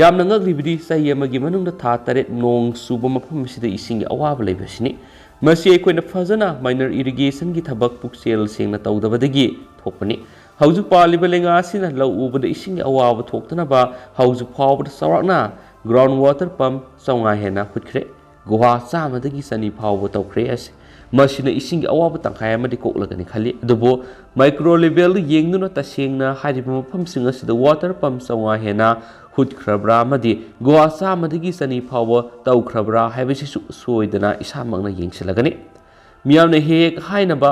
ꯌꯥꯝꯅ ꯉꯛꯂꯤꯕꯗꯤ ꯆꯍꯤ ꯑꯃꯒꯤ ꯃꯅꯨꯡꯗ ꯊꯥ ꯇꯔꯦꯠ ꯅꯣꯡ ꯆꯨꯕ ꯃꯐꯝ ꯑꯁꯤꯗ ꯏꯁꯤꯡꯒꯤ ꯑꯋꯥꯕ ꯂꯩꯕꯁꯤꯅꯤ꯫ ꯃꯁꯤ ꯑꯩꯈꯣꯏꯅ ꯐꯖꯅ ꯃꯥꯏꯅꯔ ꯏꯔꯤꯒꯦꯁꯟꯒꯤ ꯊꯕꯛ ꯄꯨꯛꯆꯦꯜ ꯁꯦꯡꯅ ꯇꯧꯗꯕꯗꯒꯤ ꯊꯣꯛꯄꯅꯤ꯫ ꯍꯧꯖꯤꯛ ꯄꯥꯜꯂꯤꯕ ꯂꯩꯉꯥꯛ ꯑꯁꯤꯅ ꯂꯧ ꯎꯕꯗ ꯏꯁꯤꯡꯒꯤ ꯑꯋꯥꯕ ꯊꯣꯛꯇꯅꯕ ꯍꯧꯖꯤꯛ ꯐꯥꯎꯕꯗ ꯆꯥꯎꯔꯥꯛꯅ ꯒ꯭ꯔꯥꯎꯟ ꯋꯥꯇꯔ ꯄꯝ ꯆꯥꯝꯃꯉꯥ ꯍꯦꯟꯅ ꯍꯨꯠꯈ꯭ꯔꯦ꯫ ꯒꯨꯍꯥ ꯆꯥꯝꯃꯗꯒꯤ ꯆꯅꯤ ꯐꯥꯎꯕ ꯇꯧꯈ꯭ꯔꯦ꯫ ꯑꯁꯤ, ꯃꯁꯤꯅ ꯏꯁꯤꯡꯒꯤ ꯑꯋꯥꯕ ꯇꯪꯈꯥꯏ ꯑꯃꯗꯤ ꯀꯣꯛꯂꯒꯅꯤ ꯈꯜꯂꯤ꯫ ꯑꯗꯨꯕꯨ ꯃꯥꯏꯀ꯭ꯔꯣ ꯂꯦꯚꯦꯜꯗ ꯌꯦꯡꯗꯨꯅ ꯇꯁꯦꯡꯅ ꯍꯥꯏꯔꯤꯕ ꯃꯐꯝꯁꯤꯡ ꯑꯁꯤꯗ ꯋꯥꯇꯔ ꯄꯝ ꯆꯥꯝꯃꯉꯥ ꯍꯦꯟꯅ ꯍꯨꯠꯈ꯭ꯔꯕ꯭ꯔꯥ ꯑꯃꯗꯤ ꯒꯨꯍꯥ ꯆꯥꯝꯃꯗꯒꯤ ꯆꯅꯤ ꯐꯥꯎꯕ ꯇꯧꯈ꯭ꯔꯕ꯭ꯔꯥ ꯍꯥꯏꯕꯁꯤꯁꯨ ꯁꯣꯏꯗꯅ ꯏꯁꯥꯃꯛꯅ ꯌꯦꯡꯁꯤꯜꯂꯒꯅꯤ꯫ ꯃꯤꯌꯥꯝꯅ ꯍꯦꯛ ꯍꯦꯛ ꯍꯥꯏꯅꯕ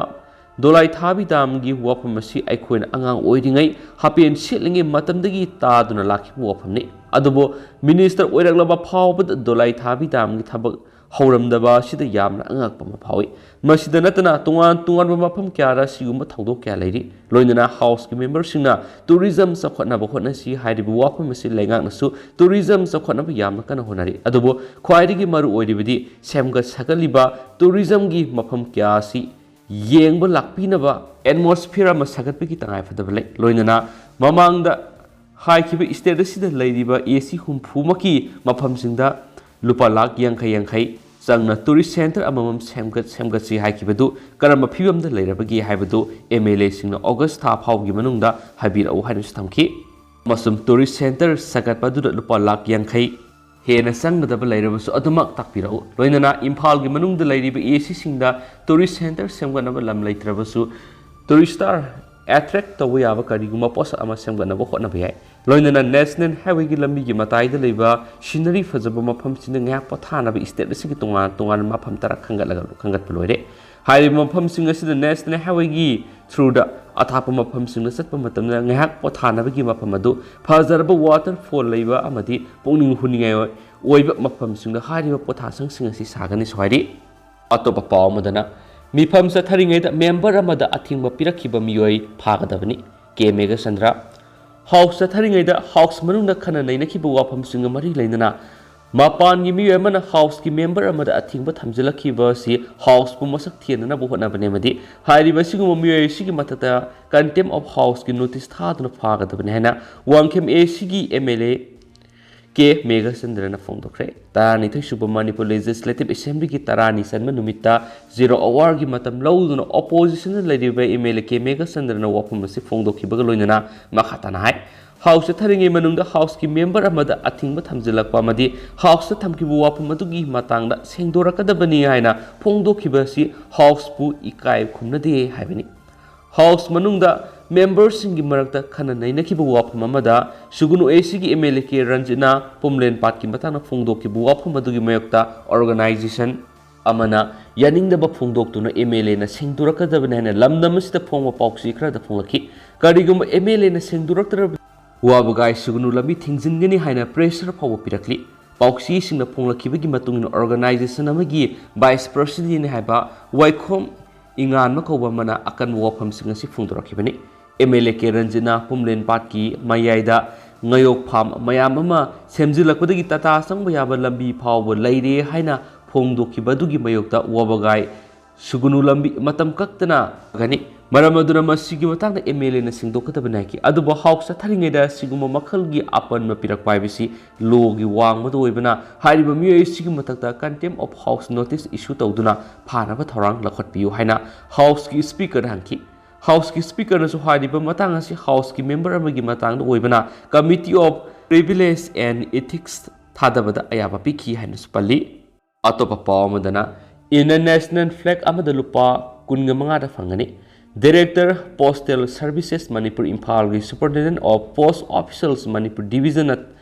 ꯗꯣꯂꯥꯏ ꯊꯥꯕꯤ ꯗꯥꯝꯒꯤ ꯋꯥꯐꯝ ꯑꯁꯤ ꯑꯩꯈꯣꯏꯅ ꯑꯉꯥꯡ ꯑꯣꯏꯔꯤꯉꯩ ꯍꯥꯄꯦꯟ ꯁꯦꯠꯂꯤꯉꯩ ꯃꯇꯝꯗꯒꯤ ꯇꯥꯗꯨꯅ ꯂꯥꯛꯈꯤꯕ ꯋꯥꯐꯝꯅꯤ꯫ ꯑꯗꯨꯕꯨ ꯃꯤꯅꯤꯁꯇꯔ ꯑꯣꯏꯔꯛꯂꯕ ꯐꯥꯎꯕꯗ ꯗꯣꯂꯥꯏ ꯊꯥꯕꯤ ꯗꯥꯝꯒꯤ ꯊꯕꯛ ꯍꯧꯔꯝꯗꯕ ꯑꯁꯤꯗ ꯌꯥꯝꯅ ꯑꯉꯛꯄ ꯑꯃ ꯐꯥꯎꯏ꯫ ꯃꯁꯤꯗ ꯅꯠꯇꯅ ꯇꯣꯉꯥꯟ ꯇꯣꯉꯥꯟꯕ ꯃꯐꯝ ꯀꯌꯥꯗ ꯁꯤꯒꯨꯝꯕ ꯊꯧꯗꯣꯛ ꯀꯌꯥ ꯂꯩꯔꯤ꯫ ꯂꯣꯏꯅꯅ ꯍꯥꯎꯁꯀꯤ ꯃꯦꯝꯕꯔꯁꯤꯡꯅ ꯇꯨꯔꯤꯖꯝ ꯆꯥꯎꯈꯠꯅꯕ ꯍꯣꯠꯅꯁꯤ ꯍꯥꯏꯔꯤꯕ ꯋꯥꯐꯝ ꯑꯁꯤ ꯂꯩꯉꯥꯛꯅꯁꯨ ꯇꯨꯔꯤꯖꯝ ꯆꯥꯎꯈꯠꯅꯕ ꯌꯥꯝꯅ ꯀꯟꯅ ꯍꯣꯠꯅꯔꯤ꯫ ꯑꯗꯨꯕꯨ ꯈ꯭ꯋꯥꯏꯗꯒꯤ ꯃꯔꯨ ꯑꯣꯏꯔꯤꯕꯗꯤ ꯁꯦꯝꯒꯠ ꯁꯥꯒꯠꯂꯤꯕ ꯇꯨꯔꯤꯖꯝꯒꯤ ꯃꯐꯝ ꯀꯌꯥ ꯑꯁꯤ ꯌꯦꯡꯕ ꯂꯥꯛꯄꯤꯅꯕ ꯑꯦꯠꯃꯣꯁꯐꯤꯌꯔ ꯑꯃ ꯁꯥꯒꯠꯄꯒꯤ ꯇꯉꯥꯏꯐꯗꯕ ꯂꯩ꯫ ꯂꯣꯏꯅꯅ ꯃꯃꯥꯡꯗ ꯍꯥꯏꯈꯤꯕ ꯁ꯭ꯇꯦꯠ ꯑꯁꯤꯗ ꯂꯩꯔꯤꯕ ꯑꯦ ꯁꯤ ꯍꯨꯝꯐꯨꯃꯛꯀꯤ ꯃꯐꯝꯁꯤꯡꯗ ꯂꯨꯄꯥ ꯂꯥꯈ ꯌꯥꯡꯈꯩ ꯌꯥꯡꯈꯩ ꯆꯪꯅ ꯇꯨꯔꯤꯁ ꯁꯦꯟꯇꯔ ꯑꯃꯃꯝ ꯁꯦꯝꯒꯠ ꯁꯦꯝꯒꯠꯁꯤ ꯍꯥꯏꯈꯤꯕꯗꯨ ꯀꯔꯝꯕ ꯐꯤꯕꯝꯗ ꯂꯩꯔꯕꯒꯦ ꯍꯥꯏꯕꯗꯨ ꯑꯦꯝ ꯑꯦꯜ ꯑꯦꯁꯤꯡꯅ ꯑꯣꯒꯁ ꯊꯥ ꯐꯥꯎꯕꯒꯤ ꯃꯅꯨꯡꯗ ꯍꯥꯏꯕꯤꯔꯛꯎ ꯍꯥꯏꯅꯁꯨ ꯊꯝꯈꯤ꯫ ꯑꯃꯁꯨꯡ ꯇꯨꯔꯤꯁ ꯁꯦꯟꯇꯔ ꯁꯥꯒꯠꯄ ꯑꯗꯨꯗ ꯂꯨꯄꯥ ꯂꯥꯈ ꯌꯥꯡꯈꯩ ꯍꯦꯟꯅ ꯆꯪꯒꯗꯕ ꯂꯩꯔꯕꯁꯨ ꯑꯗꯨꯃꯛ ꯇꯥꯛꯄꯤꯔꯛꯎ꯫ ꯂꯣꯏꯅꯅ ꯏꯝꯐꯥꯜꯒꯤ ꯃꯅꯨꯡꯗ ꯂꯩꯔꯤꯕ ꯑꯦ ꯁꯤꯁꯤꯡꯗ ꯇꯨꯔꯤꯁ ꯁꯦꯟꯇꯔ ꯁꯦꯝꯒꯠꯅꯕ ꯂꯝ ꯂꯩꯇ꯭ꯔꯕꯁꯨ ꯇꯨꯔꯤꯁꯇꯔ ꯑꯦꯇ꯭ꯔꯦꯛ ꯇꯧꯕ ꯌꯥꯕ ꯀꯔꯤꯒꯨꯝꯕ ꯄꯣꯠꯁꯛ ꯑꯃ ꯁꯦꯝꯒꯠꯅꯕ ꯍꯣꯠꯅꯕ ꯌꯥꯏ꯫ ꯂꯣꯏꯅꯅ ꯅꯦꯁꯅꯦꯜ ꯍꯥꯏꯋꯦꯒꯤ ꯂꯝꯕꯤꯒꯤ ꯃꯇꯥꯏꯗ ꯂꯩꯕ ꯁꯤꯅꯔꯤ ꯐꯖꯕ ꯃꯐꯝꯁꯤꯡꯗ ꯉꯥꯏꯍꯥꯛ ꯄꯣꯊꯥꯅꯕ ꯁ꯭ꯇꯦꯠ ꯑꯁꯤꯒꯤ ꯇꯣꯉꯥꯟ ꯇꯣꯉꯥꯟꯕ ꯃꯐꯝ ꯇꯔꯥ ꯈꯟꯒꯠꯂꯒ ꯈꯟꯒꯠꯄ ꯂꯣꯏꯔꯦ꯫ ꯍꯥꯏꯔꯤꯕ ꯃꯐꯝꯁꯤꯡ ꯑꯁꯤꯗ ꯅꯦꯁꯅꯦꯜ ꯍꯥꯏꯋꯦꯒꯤ ꯊ꯭ꯔꯨꯗ ꯑꯊꯥꯞꯄ ꯃꯐꯝꯁꯤꯡꯗ ꯆꯠꯄ ꯃꯇꯝꯗ ꯉꯥꯏꯍꯥꯛ ꯄꯣꯊꯥꯅꯕꯒꯤ ꯃꯐꯝ ꯑꯗꯨ ꯐꯖꯔꯕ ꯋꯥꯇꯔꯐꯣꯜ ꯂꯩꯕ ꯑꯃꯗꯤ ꯄꯨꯛꯅꯤꯡ ꯍꯨꯅꯤꯡꯉꯥꯏ ꯑꯣꯏꯕ ꯃꯐꯝꯁꯤꯡꯗ ꯍꯥꯏꯔꯤꯕ ꯄꯣꯊꯥꯁꯪꯁꯤꯡ ꯑꯁꯤ ꯁꯥꯒꯅꯤꯁꯨ ꯍꯥꯏꯔꯤ꯫ ꯑꯇꯣꯞꯄ ꯄꯥꯎ ꯑꯃꯗꯅ, ꯃꯤꯐꯝ ꯆꯠꯊꯔꯤꯉꯩꯗ ꯃꯦꯝꯕꯔ ꯑꯃꯗ ꯑꯊꯤꯡꯕ ꯄꯤꯔꯛꯈꯤꯕ ꯃꯤꯑꯣꯏ ꯐꯥꯒꯗꯕꯅꯤ, ꯀꯦ ꯃꯦꯘꯆꯟꯗ꯭ꯔ꯫ ꯍꯥꯎꯁ ꯆꯠꯊꯔꯤꯉꯩꯗ ꯍꯥꯎꯁ ꯃꯅꯨꯡꯗ ꯈꯟꯅ ꯅꯩꯅꯈꯤꯕ ꯋꯥꯐꯝꯁꯤꯡꯒ ꯃꯔꯤ ꯂꯩꯅꯅ ꯃꯄꯥꯟꯒꯤ ꯃꯤꯑꯣꯏ ꯑꯃꯅ ꯍꯥꯎꯁꯀꯤ ꯃꯦꯝꯕꯔ ꯑꯃꯗ ꯑꯊꯤꯡꯕ ꯊꯝꯖꯤꯜꯂꯛꯈꯤꯕ ꯑꯁꯤ ꯍꯥꯎꯁꯄꯨ ꯃꯁꯛ ꯊꯦꯟꯅꯅꯕ ꯍꯣꯠꯅꯕꯅꯤ ꯑꯃꯗꯤ ꯍꯥꯏꯔꯤꯕ ꯑꯁꯤꯒꯨꯝꯕ ꯃꯤꯑꯣꯏ ꯑꯁꯤꯒꯤ ꯃꯊꯛꯇ contempt of houseꯀꯤ ꯅꯣꯇꯤꯁ ꯊꯥꯗꯨꯅ ꯐꯥꯒꯗꯕꯅꯤ ꯍꯥꯏꯅ ꯋꯥꯡꯈꯦꯝ ꯑꯦ ꯁꯤꯒꯤ ꯑꯦꯝ ꯑꯦꯜ ꯑꯦ ꯀꯦ ꯃꯦꯘꯆꯟꯗ꯭ꯔꯅ ꯐꯣꯡꯗꯣꯛꯈ꯭ꯔꯦ꯫ ꯇꯔꯥꯅꯤꯊꯣꯏ ꯁꯨꯕ ꯃꯅꯤꯄꯨꯔ ꯂꯦꯖꯤꯁꯂꯦꯇꯤꯚ ꯑꯦꯁꯦꯝꯕ꯭ꯂꯤꯒꯤ ꯇꯔꯥꯅꯤ ꯆꯟꯕ ꯅꯨꯃꯤꯠꯇ ꯖꯤꯔꯣ ꯑꯋꯥꯔꯒꯤ ꯃꯇꯝ ꯂꯧꯗꯨꯅ ꯑꯣꯄꯣꯖꯤꯁꯟꯗ ꯂꯩꯔꯤꯕ ꯑꯦꯝ ꯑꯦꯜ ꯑꯦ ꯀꯦ ꯃꯦꯘꯆꯟꯗ꯭ꯔꯅ ꯋꯥꯐꯝ ꯑꯁꯤ ꯐꯣꯡꯗꯣꯛꯈꯤꯕꯒ ꯂꯣꯏꯅꯅ ꯃꯈꯥ ꯇꯥꯅ ꯍꯥꯏ, ꯍꯥꯎꯁ ꯆꯠꯊꯔꯤꯉꯩ ꯃꯅꯨꯡꯗ ꯍꯥꯎꯁꯀꯤ ꯃꯦꯝꯕꯔ ꯑꯃꯗ ꯑꯊꯤꯡꯕ ꯊꯝꯖꯤꯜꯂꯛꯄ ꯑꯃꯗꯤ ꯍꯥꯎꯁꯇ ꯊꯝꯈꯤꯕ ꯋꯥꯐꯝ ꯑꯗꯨꯒꯤ ꯃꯇꯥꯡꯗ ꯁꯦꯡꯗꯣꯔꯛꯀꯗꯕꯅꯤ ꯍꯥꯏꯅ ꯐꯣꯡꯗꯣꯛꯈꯤꯕ ꯑꯁꯤ ꯍꯥꯎꯁꯄꯨ ꯏꯀꯥꯏ ꯈꯨꯝꯅꯗꯦ ꯍꯥꯏꯕꯅꯤ꯫ ꯍꯥꯎꯁ ꯃꯅꯨꯡꯗ ꯃꯦꯝꯕꯔꯁꯤꯡꯒꯤ ꯃꯔꯛꯇ ꯈꯟꯅ ꯅꯩꯅꯈꯤꯕ ꯋꯥꯐꯝ ꯑꯃꯗ ꯁꯨꯒꯨꯅꯨ ꯑꯦ ꯁꯤꯒꯤ ꯑꯦꯝ ꯑꯦꯜ ꯑꯦ ꯀꯦ ꯔꯟꯖꯤꯠꯅ ꯄꯨꯝꯂꯦꯟ ꯄꯥꯠꯀꯤ ꯃꯇꯥꯡꯗ ꯐꯣꯡꯗꯣꯛꯈꯤꯕ ꯋꯥꯐꯝ ꯑꯗꯨꯒꯤ ꯃꯥꯌꯣꯛꯇ ꯑꯣꯔꯒꯅꯥꯏꯖꯦꯁꯟ ꯑꯃꯅ ꯌꯥꯅꯤꯡꯗꯕ ꯐꯣꯡꯗꯣꯛꯇꯨꯅ ꯑꯦꯝ ꯑꯦꯜ ꯑꯦꯅ ꯁꯦꯡꯗꯣꯔꯛꯀꯗꯕꯅꯤ ꯍꯥꯏꯅ ꯂꯝꯗꯝ ꯑꯁꯤꯗ ꯐꯣꯡꯕ ꯄꯥꯎꯆꯦ ꯈꯔꯗ ꯐꯣꯡꯂꯛꯈꯤ꯫ ꯀꯔꯤꯒꯨꯝꯕ ꯑꯦꯝ ꯑꯦꯜ ꯑꯦꯅ ꯁꯦꯡꯗꯣꯔꯛꯇ꯭ꯔꯕ ꯋꯥꯕꯒꯥꯏ ꯁꯨꯒꯨꯅꯨ ꯂꯝꯕꯤ ꯊꯤꯡꯖꯤꯟꯒꯅꯤ ꯍꯥꯏꯅ ꯄ꯭ꯔꯦꯁꯔ ꯐꯥꯎꯕ ꯄꯤꯔꯛꯂꯤ꯫ ꯄꯥꯎꯆꯦꯁꯤꯡꯅ ꯐꯣꯡꯂꯛꯈꯤꯕꯒꯤ ꯃꯇꯨꯡ ꯏꯟꯅ ꯑꯣꯔꯒꯅꯥꯏꯖꯦꯁꯟ ꯑꯃꯒꯤ ꯚꯥꯏꯁ ꯄ꯭ꯔꯁꯤꯗꯦꯟꯠ ꯍꯥꯏꯕ ꯋꯥꯏꯈꯣꯝ ꯏꯉꯥꯟꯕ ꯀꯧꯕ ꯑꯃꯅ ꯑꯀꯟꯕ ꯋꯥꯐꯝꯁꯤꯡ ꯑꯁꯤ ꯐꯣꯡꯗꯣꯔꯛꯈꯤꯕꯅꯤ꯫ ꯑꯦꯝ ꯑꯦꯜ ꯑꯦ ꯀꯦ ꯔꯟꯖꯤꯠꯅ ꯄꯨꯝꯂꯦꯟ ꯄꯥꯠꯀꯤ ꯃꯌꯥꯏꯗ ꯉꯥꯌꯣꯛ ꯐꯥꯝ ꯃꯌꯥꯝ ꯑꯃ ꯁꯦꯝꯖꯤꯜꯂꯛꯄꯗꯒꯤ ꯇꯥꯇꯥ ꯆꯪꯕ ꯌꯥꯕ ꯂꯝꯕꯤ ꯐꯥꯎꯕ ꯂꯩꯔꯦ ꯍꯥꯏꯅ ꯐꯣꯡꯗꯣꯛꯈꯤꯕ ꯑꯗꯨꯒꯤ ꯃꯥꯌꯣꯛꯇ ꯋꯥꯕꯒꯥꯏ ꯁꯨꯒꯨꯅꯨ ꯂꯝꯕꯤ ꯃꯇꯝ ꯀꯛꯇꯅ ꯐꯒꯅꯤ꯫ ꯃꯔꯝ ꯑꯗꯨꯅ ꯃꯁꯤꯒꯤ ꯃꯇꯥꯡꯗ ꯑꯦꯝ ꯑꯦꯜ ꯑꯦꯅ ꯁꯦꯡꯗꯣꯛꯀꯗꯕꯅꯤ ꯍꯥꯏꯈꯤ꯫ ꯑꯗꯨꯕꯨ ꯍꯥꯎꯁ ꯆꯠꯊꯔꯤꯉꯩꯗ ꯁꯤꯒꯨꯝꯕ ꯃꯈꯜꯒꯤ ꯑꯄꯟꯕ ꯄꯤꯔꯛꯄ ꯍꯥꯏꯕꯁꯤ ꯂꯣꯒꯤ ꯋꯥꯡꯃꯗ ꯑꯣꯏꯕꯅ ꯍꯥꯏꯔꯤꯕ ꯃꯤꯑꯣꯏ ꯑꯁꯤꯒꯤ ꯃꯊꯛꯇ contempt of house notice issue ꯇꯧꯗꯨꯅ ꯐꯥꯅꯕ ꯊꯧꯔꯥꯡ ꯂꯧꯈꯠꯄꯤꯌꯨ ꯍꯥꯏꯅ ꯍꯥꯎꯁꯀꯤ ꯁ꯭ꯄꯤꯀꯔꯗ ꯍꯪꯈꯤ꯫ ꯍꯥꯎꯁꯀꯤ ꯁ꯭ꯄꯤꯀꯔꯅꯁꯨ ꯍꯥꯏꯔꯤꯕ ꯃꯇꯥꯡ ꯑꯁꯤ ꯍꯥꯎꯁꯀꯤ ꯃꯦꯝꯕꯔ ꯑꯃꯒꯤ ꯃꯇꯥꯡꯗ ꯑꯣꯏꯕꯅ Committee of Privilege and Ethics ꯊꯥꯗꯕꯗ ꯑꯌꯥꯕ ꯄꯤꯈꯤ ꯍꯥꯏꯅꯁꯨ ꯄꯜꯂꯤ꯫ ꯑꯇꯣꯞꯄ ꯄꯥꯎ ꯑꯃꯗꯅ, ꯏꯟꯗꯤꯌꯟ ꯅꯦꯁꯅꯦꯜ ꯐ꯭ꯂꯦꯒ ꯑꯃꯗ ꯂꯨꯄꯥ ꯀꯨꯟꯒ ꯃꯉꯥꯗ ꯐꯪꯒꯅꯤ꯫ Director Postal Services ꯃꯅꯤꯄꯨꯔ ꯏꯝꯐꯥꯜꯒꯤ Superintendent of Post Officials Manipur ꯗꯤꯕꯤꯖꯟꯅ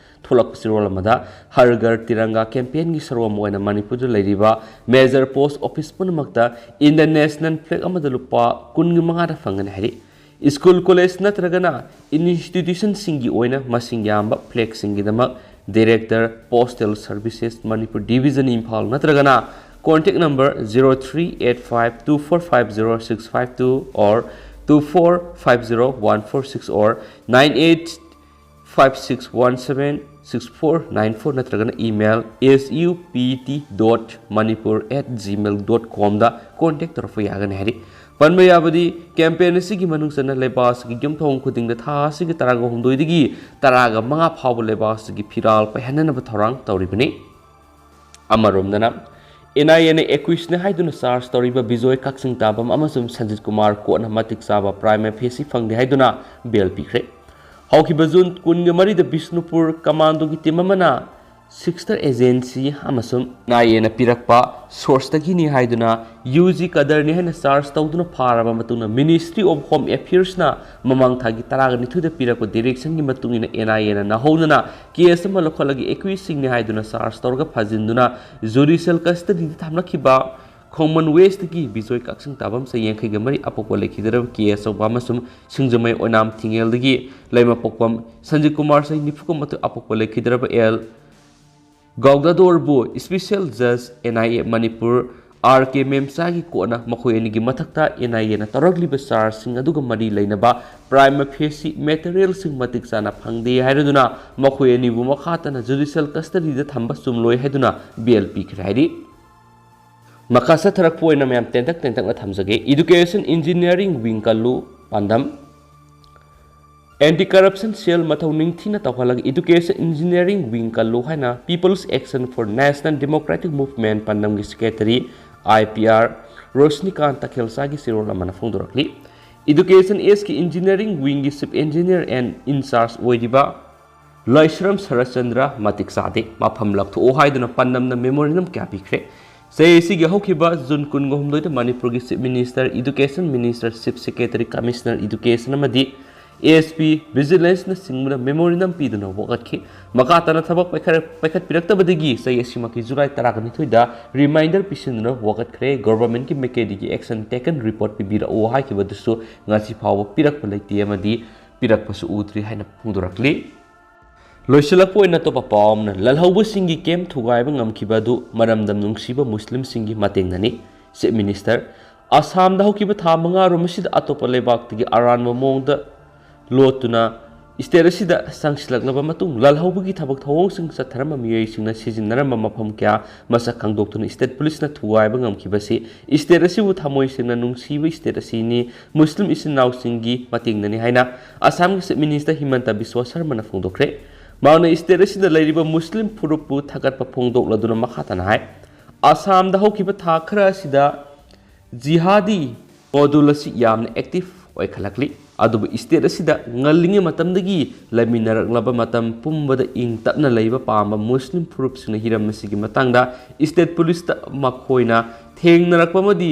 ꯊꯣꯛꯂꯛꯄ ꯆꯦꯔꯣꯜ ꯑꯃꯗ, ꯍꯔ ꯘꯔ ꯇꯤꯔꯪꯒꯥ ꯀꯦꯝꯄꯦꯟꯒꯤ ꯁꯔꯨꯛ ꯑꯃ ꯑꯣꯏꯅ ꯃꯅꯤꯄꯨꯔꯗ ꯂꯩꯔꯤꯕ ꯃꯦꯖꯔ ꯄꯣꯁꯠ ꯑꯣꯐꯤꯁ ꯄꯨꯝꯅꯃꯛꯇ ꯏꯟꯗꯤꯌꯟ ꯅꯦꯁꯅꯦꯜ ꯐ꯭ꯂꯦꯒ ꯑꯃꯗ ꯂꯨꯄꯥ ꯀꯨꯟꯒ ꯃꯉꯥꯗ ꯐꯪꯒꯅꯤ ꯍꯥꯏꯔꯤ꯫ ꯁ꯭ꯀꯨꯜ, ꯀꯣꯂꯦꯖ ꯅꯠꯇ꯭ꯔꯒꯅ ꯏꯟꯁꯇꯤꯇ꯭ꯌꯨꯁꯟꯁꯤꯡꯒꯤ ꯑꯣꯏꯅ ꯃꯁꯤꯡ ꯌꯥꯝꯕ ꯐ꯭ꯂꯦꯒꯁꯤꯡꯒꯤꯗꯃꯛ Director Postal Services Manipur division Imphal ꯅꯠꯇ꯭ꯔꯒꯅ contact number zero three eight five two four five zero six five two or two four five zero one four six or nine eight five six one seven six four nine four ꯅꯠꯇ꯭ꯔꯒꯅ email S U P T dot manipur at gmail dot com the contact ꯇꯧꯔꯛꯄ ꯌꯥꯒꯅꯤ ꯍꯥꯏꯔꯤ꯫ ꯄꯟꯕ ꯌꯥꯕꯗꯤ, campaign ꯑꯁꯤꯒꯤ ꯃꯅꯨꯡ ꯆꯟꯅ ꯂꯩꯕꯥꯛ ꯑꯁꯤꯒꯤ ꯌꯨꯝꯊꯣꯡ ꯈꯨꯗꯤꯡꯗ ꯊꯥ ꯑꯁꯤꯒꯤ ꯇꯔꯥꯒ ꯍꯨꯝꯗꯣꯏꯗꯒꯤ ꯇꯔꯥꯒ ꯃꯉꯥ ꯐꯥꯎꯕ ꯂꯩꯕꯥꯛ ꯑꯁꯤꯒꯤ ꯐꯤꯔꯥꯜ ꯄꯥꯏꯍꯟꯅꯅꯕ ꯊꯧꯔꯥꯡ ꯇꯧꯔꯤꯕꯅꯤ꯫ ꯑꯃꯔꯣꯝꯗꯅ, N I A ꯅ accused ꯅꯤ ꯍꯥꯏꯗꯨꯅ charge ꯇꯧꯔꯤꯕ ꯕꯤꯖꯣꯏ ꯀꯛꯆꯤꯡ ꯇꯥꯕꯝ ꯑꯃꯁꯨꯡ ꯁꯟꯖꯤꯠ ꯀꯨꯃꯥꯔ ꯀꯣꯠꯅ ꯃꯇꯤꯛ ꯆꯥꯕ prima facie ꯐꯪꯗꯦ ꯍꯥꯏꯗꯨꯅ bail ꯄꯤꯈ꯭ꯔꯦ꯫ ꯍꯧꯈꯤꯕ June ꯀꯨꯟꯒ ꯃꯔꯤꯗ ꯕꯤꯁꯅꯨꯄꯨꯔ commandoꯒꯤ team ꯑꯃꯅ sister agency ꯑꯃꯁꯨꯡ N I A ꯅ ꯄꯤꯔꯛꯄ sourceꯇꯒꯤꯅꯤ ꯍꯥꯏꯗꯨꯅ U G cadreꯅꯤ ꯍꯥꯏꯅ charge ꯇꯧꯗꯨꯅ ꯐꯥꯔꯕ ꯃꯇꯨꯡꯗ, Ministry of Home Affairsꯅ ꯃꯃꯥꯡ ꯊꯥꯒꯤ ꯇꯔꯥꯒ ꯅꯤꯊꯣꯏꯗ ꯄꯤꯔꯛꯄ directionꯒꯤ ꯃꯇꯨꯡ ꯏꯟꯅ N I Aꯅ ꯅꯧꯍꯧꯅꯅ case ꯑꯃ ꯂꯧꯈꯠꯂꯒ accusedꯁꯤꯡꯅꯤ ꯍꯥꯏꯗꯨꯅ charge ꯇꯧꯔꯒ ꯐꯥꯖꯤꯟꯗꯨꯅ judicial custodyꯗ ꯊꯝꯂꯛꯈꯤꯕ ꯈꯣꯡꯃꯟ Westꯀꯤ ꯕꯤꯖꯣꯏ ꯀꯛꯆꯤꯡ ꯇꯥꯕꯝ ꯆꯍꯤ ꯌꯥꯡꯈꯩꯒ ꯃꯔꯤ ꯑꯄꯣꯛꯄ ꯂꯩꯈꯤꯗ꯭ꯔꯕ ꯀꯦ ꯑꯆꯧꯕ ꯑꯃꯁꯨꯡ ꯁꯤꯡꯖꯃꯩ ꯑꯣꯏꯅꯥꯝ ꯊꯤꯡꯉꯦꯜꯗꯒꯤ ꯂꯩꯃꯄꯣꯛꯄꯝ ꯁꯟꯖꯤꯠ ꯀꯨꯃꯥꯔ ꯆꯍꯤ ꯅꯤꯐꯨꯒ ꯃꯥꯊꯣꯏ ꯑꯄꯣꯛꯄ ꯂꯩꯈꯤꯗ꯭ꯔꯕ ꯑꯦꯜ ꯒꯧꯗꯥꯗꯣꯔꯕꯨ special judge N I A Manipur R K ꯃꯦꯝꯆꯥꯒꯤ ꯀꯣꯔꯠꯅ ꯃꯈꯣꯏ ꯑꯅꯤꯒꯤ ꯃꯊꯛꯇ N I Aꯅ ꯇꯧꯔꯛꯂꯤꯕ chargeꯁꯤꯡ ꯑꯗꯨꯒ ꯃꯔꯤ ꯂꯩꯅꯕ prima facie materialꯁꯤꯡ ꯃꯇꯤꯛ ꯆꯥꯅ ꯐꯪꯗꯦ ꯍꯥꯏꯔꯗꯨꯅ ꯃꯈꯣꯏ ꯑꯅꯤꯕꯨ ꯃꯈꯥ ꯇꯥꯅ judicial custodyꯗ ꯊꯝꯕ ꯆꯨꯝꯂꯣꯏ ꯍꯥꯏꯗꯨꯅ bail ꯄꯤꯈ꯭ꯔꯦ ꯍꯥꯏꯔꯤ꯫ ꯃꯈꯥ ꯆꯠꯊꯔꯛꯄ ꯑꯣꯏꯅ ꯃꯌꯥꯝ ꯇꯦꯟꯇꯛ ꯇꯦꯟꯇꯛꯅ ꯊꯝꯖꯒꯦ꯫ Education Engineering Wing ꯀꯜꯂꯨ ꯄꯥꯟꯗꯝ꯫ Anti Corruption Cell ꯃꯊꯧ ꯅꯤꯡꯊꯤꯅ ꯇꯧꯍꯜꯂꯒ Education Engineering Wing ꯀꯜꯂꯨ ꯍꯥꯏꯅ People's Action for National Democratic Movement ꯄꯥꯟꯗꯝꯒꯤ secretary I P R ꯔꯣꯁꯅꯤꯀꯥꯟ ꯇꯈꯦꯜꯆꯥꯒꯤ ꯆꯦꯔꯣꯜ ꯑꯃꯅ ꯐꯣꯡꯗꯣꯔꯛꯂꯤ꯫ Education Ageꯀꯤ Engineering Wingꯒꯤ Chief Engineer and in charge ꯑꯣꯏꯔꯤꯕ ꯂꯩꯁ꯭ꯔꯝ ꯁꯔꯠꯆꯟꯗ꯭ꯔ ꯃꯇꯤꯛ ꯆꯥꯗꯦ, ꯃꯐꯝ ꯂꯧꯊꯣꯛꯑꯣ ꯍꯥꯏꯗꯨꯅ ꯄꯥꯟꯗꯝꯅ memorandum ꯀꯌꯥ ꯄꯤꯈ꯭ꯔꯦ꯫ ꯆꯍꯤ ꯑꯁꯤꯒꯤ ꯍꯧꯈꯤꯕ June ꯀꯨꯟꯒ ꯍꯨꯝꯗꯣꯏꯗ ꯃꯅꯤꯄꯨꯔꯒꯤ Chief Minister, Education Minister, Chief Secretary, Commissioner Education ꯑꯃꯗꯤ S P, Vigilanceꯅꯆꯤꯡꯕꯗ memorandum ꯄꯤꯗꯨꯅ ꯋꯥꯀꯠꯈꯤ꯫ ꯃꯈꯥ ꯇꯥꯅ ꯊꯕꯛ ꯄꯥꯏꯈꯠ-, ꯄꯥꯏꯈꯠꯄꯤꯔꯛꯇꯕꯗꯒꯤ ꯆꯍꯤ ꯑꯁꯤꯃꯛꯀꯤ July ꯇꯔꯥꯒ ꯅꯤꯊꯣꯏꯗ reminder ꯄꯤꯁꯤꯟꯗꯨꯅ ꯋꯥꯀꯠꯈ꯭ꯔꯦ꯫ Governmentꯀꯤ ꯃꯥꯏꯀꯩꯗꯒꯤ action taken report ꯄꯤꯕꯤꯔꯛꯎ ꯍꯥꯏꯈꯤꯕꯗꯨꯁꯨ ꯉꯁꯤ ꯐꯥꯎꯕ ꯄꯤꯔꯛꯄ ꯂꯩꯇꯦ ꯑꯃꯗꯤ ꯄꯤꯔꯛꯄꯁꯨ ꯎꯗ꯭ꯔꯤ ꯍꯥꯏꯅ ꯐꯣꯡꯗꯣꯔꯛꯂꯤ꯫ ꯂꯣꯏꯁꯤꯜꯂꯛꯄ ꯑꯣꯏꯅ ꯑꯇꯣꯞꯄ ꯄꯥꯎ ꯑꯃꯅ, ꯂꯥꯜꯍꯧꯕꯁꯤꯡꯒꯤ camp ꯊꯨꯒꯥꯏꯕ ꯉꯝꯈꯤꯕ ꯑꯗꯨ ꯃꯔꯝꯗꯝ ꯅꯨꯡꯁꯤꯕ ꯃꯨꯁꯂꯤꯝꯁꯤꯡꯒꯤ ꯃꯇꯦꯡꯅꯅꯤ꯫ Chief Minister, ꯑꯁꯥꯝꯗ ꯍꯧꯈꯤꯕ ꯊꯥ ꯃꯉꯥꯔꯣꯝ ꯑꯁꯤꯗ ꯑꯇꯣꯞꯄ ꯂꯩꯕꯥꯛꯇꯒꯤ ꯑꯔꯥꯟꯕ ꯃꯑꯣꯡꯗ ꯂꯣꯠꯇꯨꯅ state ꯑꯁꯤꯗ ꯆꯪꯁꯤꯜꯂꯛꯂꯕ ꯃꯇꯨꯡ, ꯂꯥꯜꯍꯧꯕꯒꯤ ꯊꯕꯛ ꯊꯧꯑꯣꯡꯁꯤꯡ ꯆꯠꯊꯔꯝꯕ ꯃꯤꯑꯣꯏꯁꯤꯡꯅ ꯁꯤꯖꯤꯟꯅꯔꯝꯕ ꯃꯐꯝ ꯀꯌꯥ ꯃꯁꯛ ꯈꯪꯗꯣꯛꯇꯨꯅ state policeꯅ ꯊꯨꯒꯥꯏꯕ ꯉꯝꯈꯤꯕꯁꯤ state ꯑꯁꯤꯕꯨ ꯊꯃꯣꯏ ꯁꯦꯡꯅ ꯅꯨꯡꯁꯤꯕ state ꯑꯁꯤꯅꯤ, ꯃꯨꯁꯂꯤꯝ ꯏꯆꯤꯟ ꯏꯅꯥꯎꯁꯤꯡꯒꯤ ꯃꯇꯦꯡꯅꯅꯤ ꯍꯥꯏꯅ ꯑꯁꯥꯝꯒꯤ Chief Minister ꯍꯤꯃꯟꯇ ꯕꯤꯁ꯭ꯋ ꯁꯔꯃꯅ ꯐꯣꯡꯗꯣꯛꯈ꯭ꯔꯦ꯫ ꯃꯍꯥꯛꯅ state ꯑꯁꯤꯗ ꯂꯩꯔꯤꯕ ꯃꯨꯁꯂꯤꯝ ꯐꯨꯔꯨꯞꯄꯨ ꯊꯥꯒꯠꯄ ꯐꯣꯡꯗꯣꯛꯂꯗꯨꯅ ꯃꯈꯥ ꯇꯥꯅ ꯍꯥꯏ, ꯑꯁꯥꯝꯗ ꯍꯧꯈꯤꯕ ꯊꯥ ꯈꯔ ꯑꯁꯤꯗ ꯖꯤꯍꯥꯗꯤ ꯃꯣꯗꯨꯜ ꯑꯁꯤ ꯌꯥꯝꯅ active ꯑꯣꯏꯈꯠꯂꯛꯂꯤ꯫ ꯑꯗꯨꯕꯨ state ꯑꯁꯤꯗ ꯉꯜꯂꯤꯉꯩ ꯃꯇꯝꯗꯒꯤ ꯂꯩꯃꯤꯟꯅꯔꯛꯂꯕ ꯃꯇꯝ ꯄꯨꯝꯕꯗ ꯏꯪ ꯇꯞꯅ ꯂꯩꯕ ꯄꯥꯝꯕ ꯃꯨꯁꯂꯤꯝ ꯐꯨꯔꯨꯞꯁꯤꯡꯅ ꯍꯤꯔꯝ ꯑꯁꯤꯒꯤ ꯃꯇꯥꯡꯗ state policeꯇ ꯃꯈꯣꯏꯅ ꯊꯦꯡꯅꯔꯛꯄ ꯑꯃꯗꯤ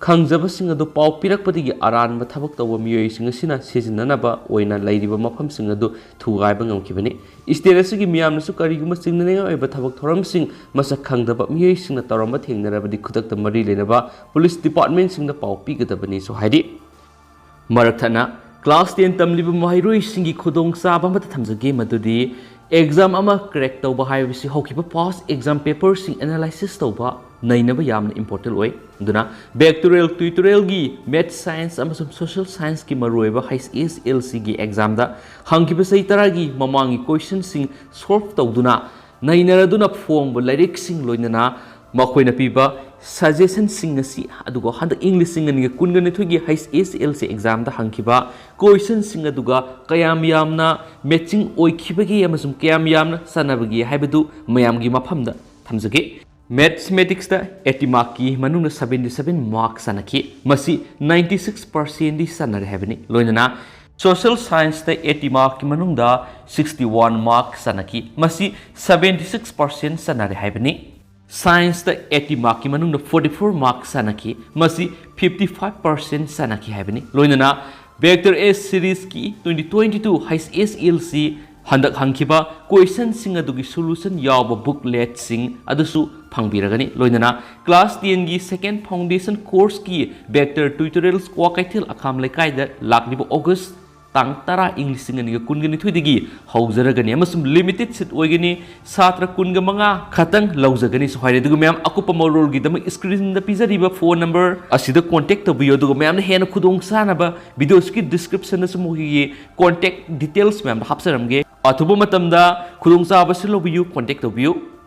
ꯈꯪꯖꯕꯁꯤꯡ ꯑꯗꯨ ꯄꯥꯎ ꯄꯤꯔꯛꯄꯗꯒꯤ ꯑꯔꯥꯟꯕ ꯊꯕꯛ ꯇꯧꯕ ꯃꯤꯑꯣꯏꯁꯤꯡ ꯑꯁꯤꯅ ꯁꯤꯖꯤꯟꯅꯅꯕ ꯑꯣꯏꯅ ꯂꯩꯔꯤꯕ ꯃꯐꯝꯁꯤꯡ ꯑꯗꯨ ꯊꯨꯒꯥꯏꯕ ꯉꯝꯈꯤꯕꯅꯤ꯫ State ꯑꯁꯤꯒꯤ ꯃꯤꯌꯥꯝꯅꯁꯨ ꯀꯔꯤꯒꯨꯝꯕ ꯆꯤꯡꯅꯅꯤꯡꯉꯥꯏ ꯑꯣꯏꯕ ꯊꯕꯛ ꯊꯧꯔꯝꯁꯤꯡ ꯃꯁꯛ ꯈꯪꯗꯕ ꯃꯤꯑꯣꯏꯁꯤꯡꯅ ꯇꯧꯔꯝꯕ ꯊꯦꯡꯅꯔꯕꯗꯤ ꯈꯨꯗꯛꯇ ꯃꯔꯤ ꯂꯩꯅꯕ police departmentꯁꯤꯡꯗ ꯄꯥꯎ ꯄꯤꯒꯗꯕꯅꯤꯁꯨ ꯍꯥꯏꯔꯤ꯫ ꯃꯔꯛ ꯊꯠꯅ class ten ꯇꯝꯂꯤꯕ ꯃꯍꯩꯔꯣꯏꯁꯤꯡꯒꯤ ꯈꯨꯗꯣꯡꯆꯥꯕ ꯑꯃꯠꯇ ꯊꯝꯖꯒꯦ, ꯃꯗꯨꯗꯤ exam ꯑꯃ crack ꯇꯧꯕ ꯍꯥꯏꯕꯁꯤ ꯍꯧꯈꯤꯕ past exam paperꯁꯤꯡ analysis ꯇꯧꯕ, ꯅꯩꯅꯕ ꯌꯥꯝꯅ important ꯑꯣꯏ꯫ ꯑꯗꯨꯅ Vectorial Tutorialꯒꯤ Maths, Science ꯑꯃꯁꯨꯡ Social Scienceꯀꯤ ꯃꯔꯨꯑꯣꯏꯕ H S L Cꯒꯤ examꯗ ꯍꯪꯈꯤꯕ ꯆꯍꯤ ꯇꯔꯥꯒꯤ ꯃꯃꯥꯡꯒꯤ questionꯁꯤꯡ solve ꯇꯧꯗꯨꯅ, ꯅꯩꯅꯔꯗꯨꯅ ꯐꯣꯡꯕ ꯂꯥꯏꯔꯤꯛꯁꯤꯡ, ꯂꯣꯏꯅꯅ ꯃꯈꯣꯏꯅ ꯄꯤꯕ suggestionꯁꯤꯡ ꯑꯁꯤ, ꯑꯗꯨꯒ ꯍꯟꯗꯛ ꯏꯪ ꯂꯤꯁꯤꯡ ꯑꯅꯤꯒ ꯀꯨꯟꯒ ꯅꯤꯊꯣꯏꯒꯤ H S L C examꯗ ꯍꯪꯈꯤꯕ questionꯁꯤꯡ ꯑꯗꯨꯒ ꯀꯌꯥꯝ ꯌꯥꯝꯅ matching ꯑꯣꯏꯈꯤꯕꯒꯦ ꯑꯃꯁꯨꯡ ꯀꯌꯥꯝ ꯌꯥꯝꯅ ꯆꯥꯟꯅꯕꯒꯦ ꯍꯥꯏꯕꯗꯨ ꯃꯌꯥꯝꯒꯤ ꯃꯐꯝꯗ ꯊꯝꯖꯒꯦ꯫ Mathematicsꯇ eighty markꯀꯤ ꯃꯅꯨꯡꯗ seventy seven mark ꯆꯥꯟꯅꯈꯤ꯫ ꯃꯁꯤ ninety six percentꯗꯤ ꯆꯥꯟꯅꯔꯦ ꯍꯥꯏꯕꯅꯤ꯫ ꯂꯣꯏꯅꯅ Social Scienceꯇ eighty markꯀꯤ ꯃꯅꯨꯡꯗ sixty one mark ꯆꯥꯟꯅꯈꯤ꯫ ꯃꯁꯤ seventy six percent ꯆꯥꯟꯅꯔꯦ ꯍꯥꯏꯕꯅꯤ꯫ Scienceꯇ eighty markꯀꯤ ꯃꯅꯨꯡꯗ forty four mark ꯆꯥꯟꯅꯈꯤ꯫ ꯃꯁꯤ fifty five percent ꯆꯥꯟꯅꯈꯤ ꯍꯥꯏꯕꯅꯤ꯫ ꯂꯣꯏꯅꯅ Vector S Seriesꯀꯤ twenty twenty two H S L C ꯍꯟꯗꯛ ꯍꯪꯈꯤꯕ questionꯁꯤꯡ ꯑꯗꯨꯒꯤ solution ꯌꯥꯎꯕ bookletꯁꯤꯡ ꯑꯗꯨꯁꯨ ꯐꯪꯕꯤꯔꯒꯅꯤ꯫ ꯂꯣꯏꯅꯅ class tenꯒꯤ second foundation courseꯀꯤ Vector Tutorials Kwakeithel ꯑꯈꯥꯝ ꯂꯩꯀꯥꯏꯗ ꯂꯥꯛꯂꯤꯕ August ꯇꯥꯡ ꯇꯔꯥ, ꯏꯪ ꯂꯤꯁꯤꯡ ꯑꯅꯤꯒ ꯀꯨꯟꯒ ꯅꯤꯊꯣꯏꯗꯒꯤ ꯍꯧꯖꯔꯒꯅꯤ ꯑꯃꯁꯨꯡ limited seat ꯑꯣꯏꯒꯅꯤ꯫ ꯁꯥꯇ꯭ꯔ ꯀꯨꯟꯒ ꯃꯉꯥ ꯈꯛꯇꯪ ꯂꯧꯖꯒꯅꯤꯁꯨ ꯍꯥꯏꯔꯦ꯫ ꯑꯗꯨꯒ ꯃꯌꯥꯝ, ꯑꯀꯨꯞꯄ ꯃꯔꯣꯜꯒꯤꯗꯃꯛ screenꯗ ꯄꯤꯖꯔꯤꯕ phone number ꯑꯁꯤꯗ contact ꯇꯧꯕꯤꯌꯨ꯫ ꯑꯗꯨꯒ ꯃꯌꯥꯝꯅ ꯍꯦꯟꯅ ꯈꯨꯗꯣꯡ ꯆꯥꯅꯕ videoꯁꯤꯒꯤ descriptionꯗꯁꯨ ꯃꯈꯣꯏꯒꯤ contact details ꯃꯌꯥꯝꯗꯣ ꯍꯥꯞꯆꯔꯝꯒꯦ꯫ ꯑꯊꯨꯕ ꯃꯇꯝꯗ ꯈꯨꯗꯣꯡꯆꯥꯕꯁꯨ ꯂꯧꯕꯤꯌꯨ, contact ꯇꯧꯕꯤꯌꯨ꯫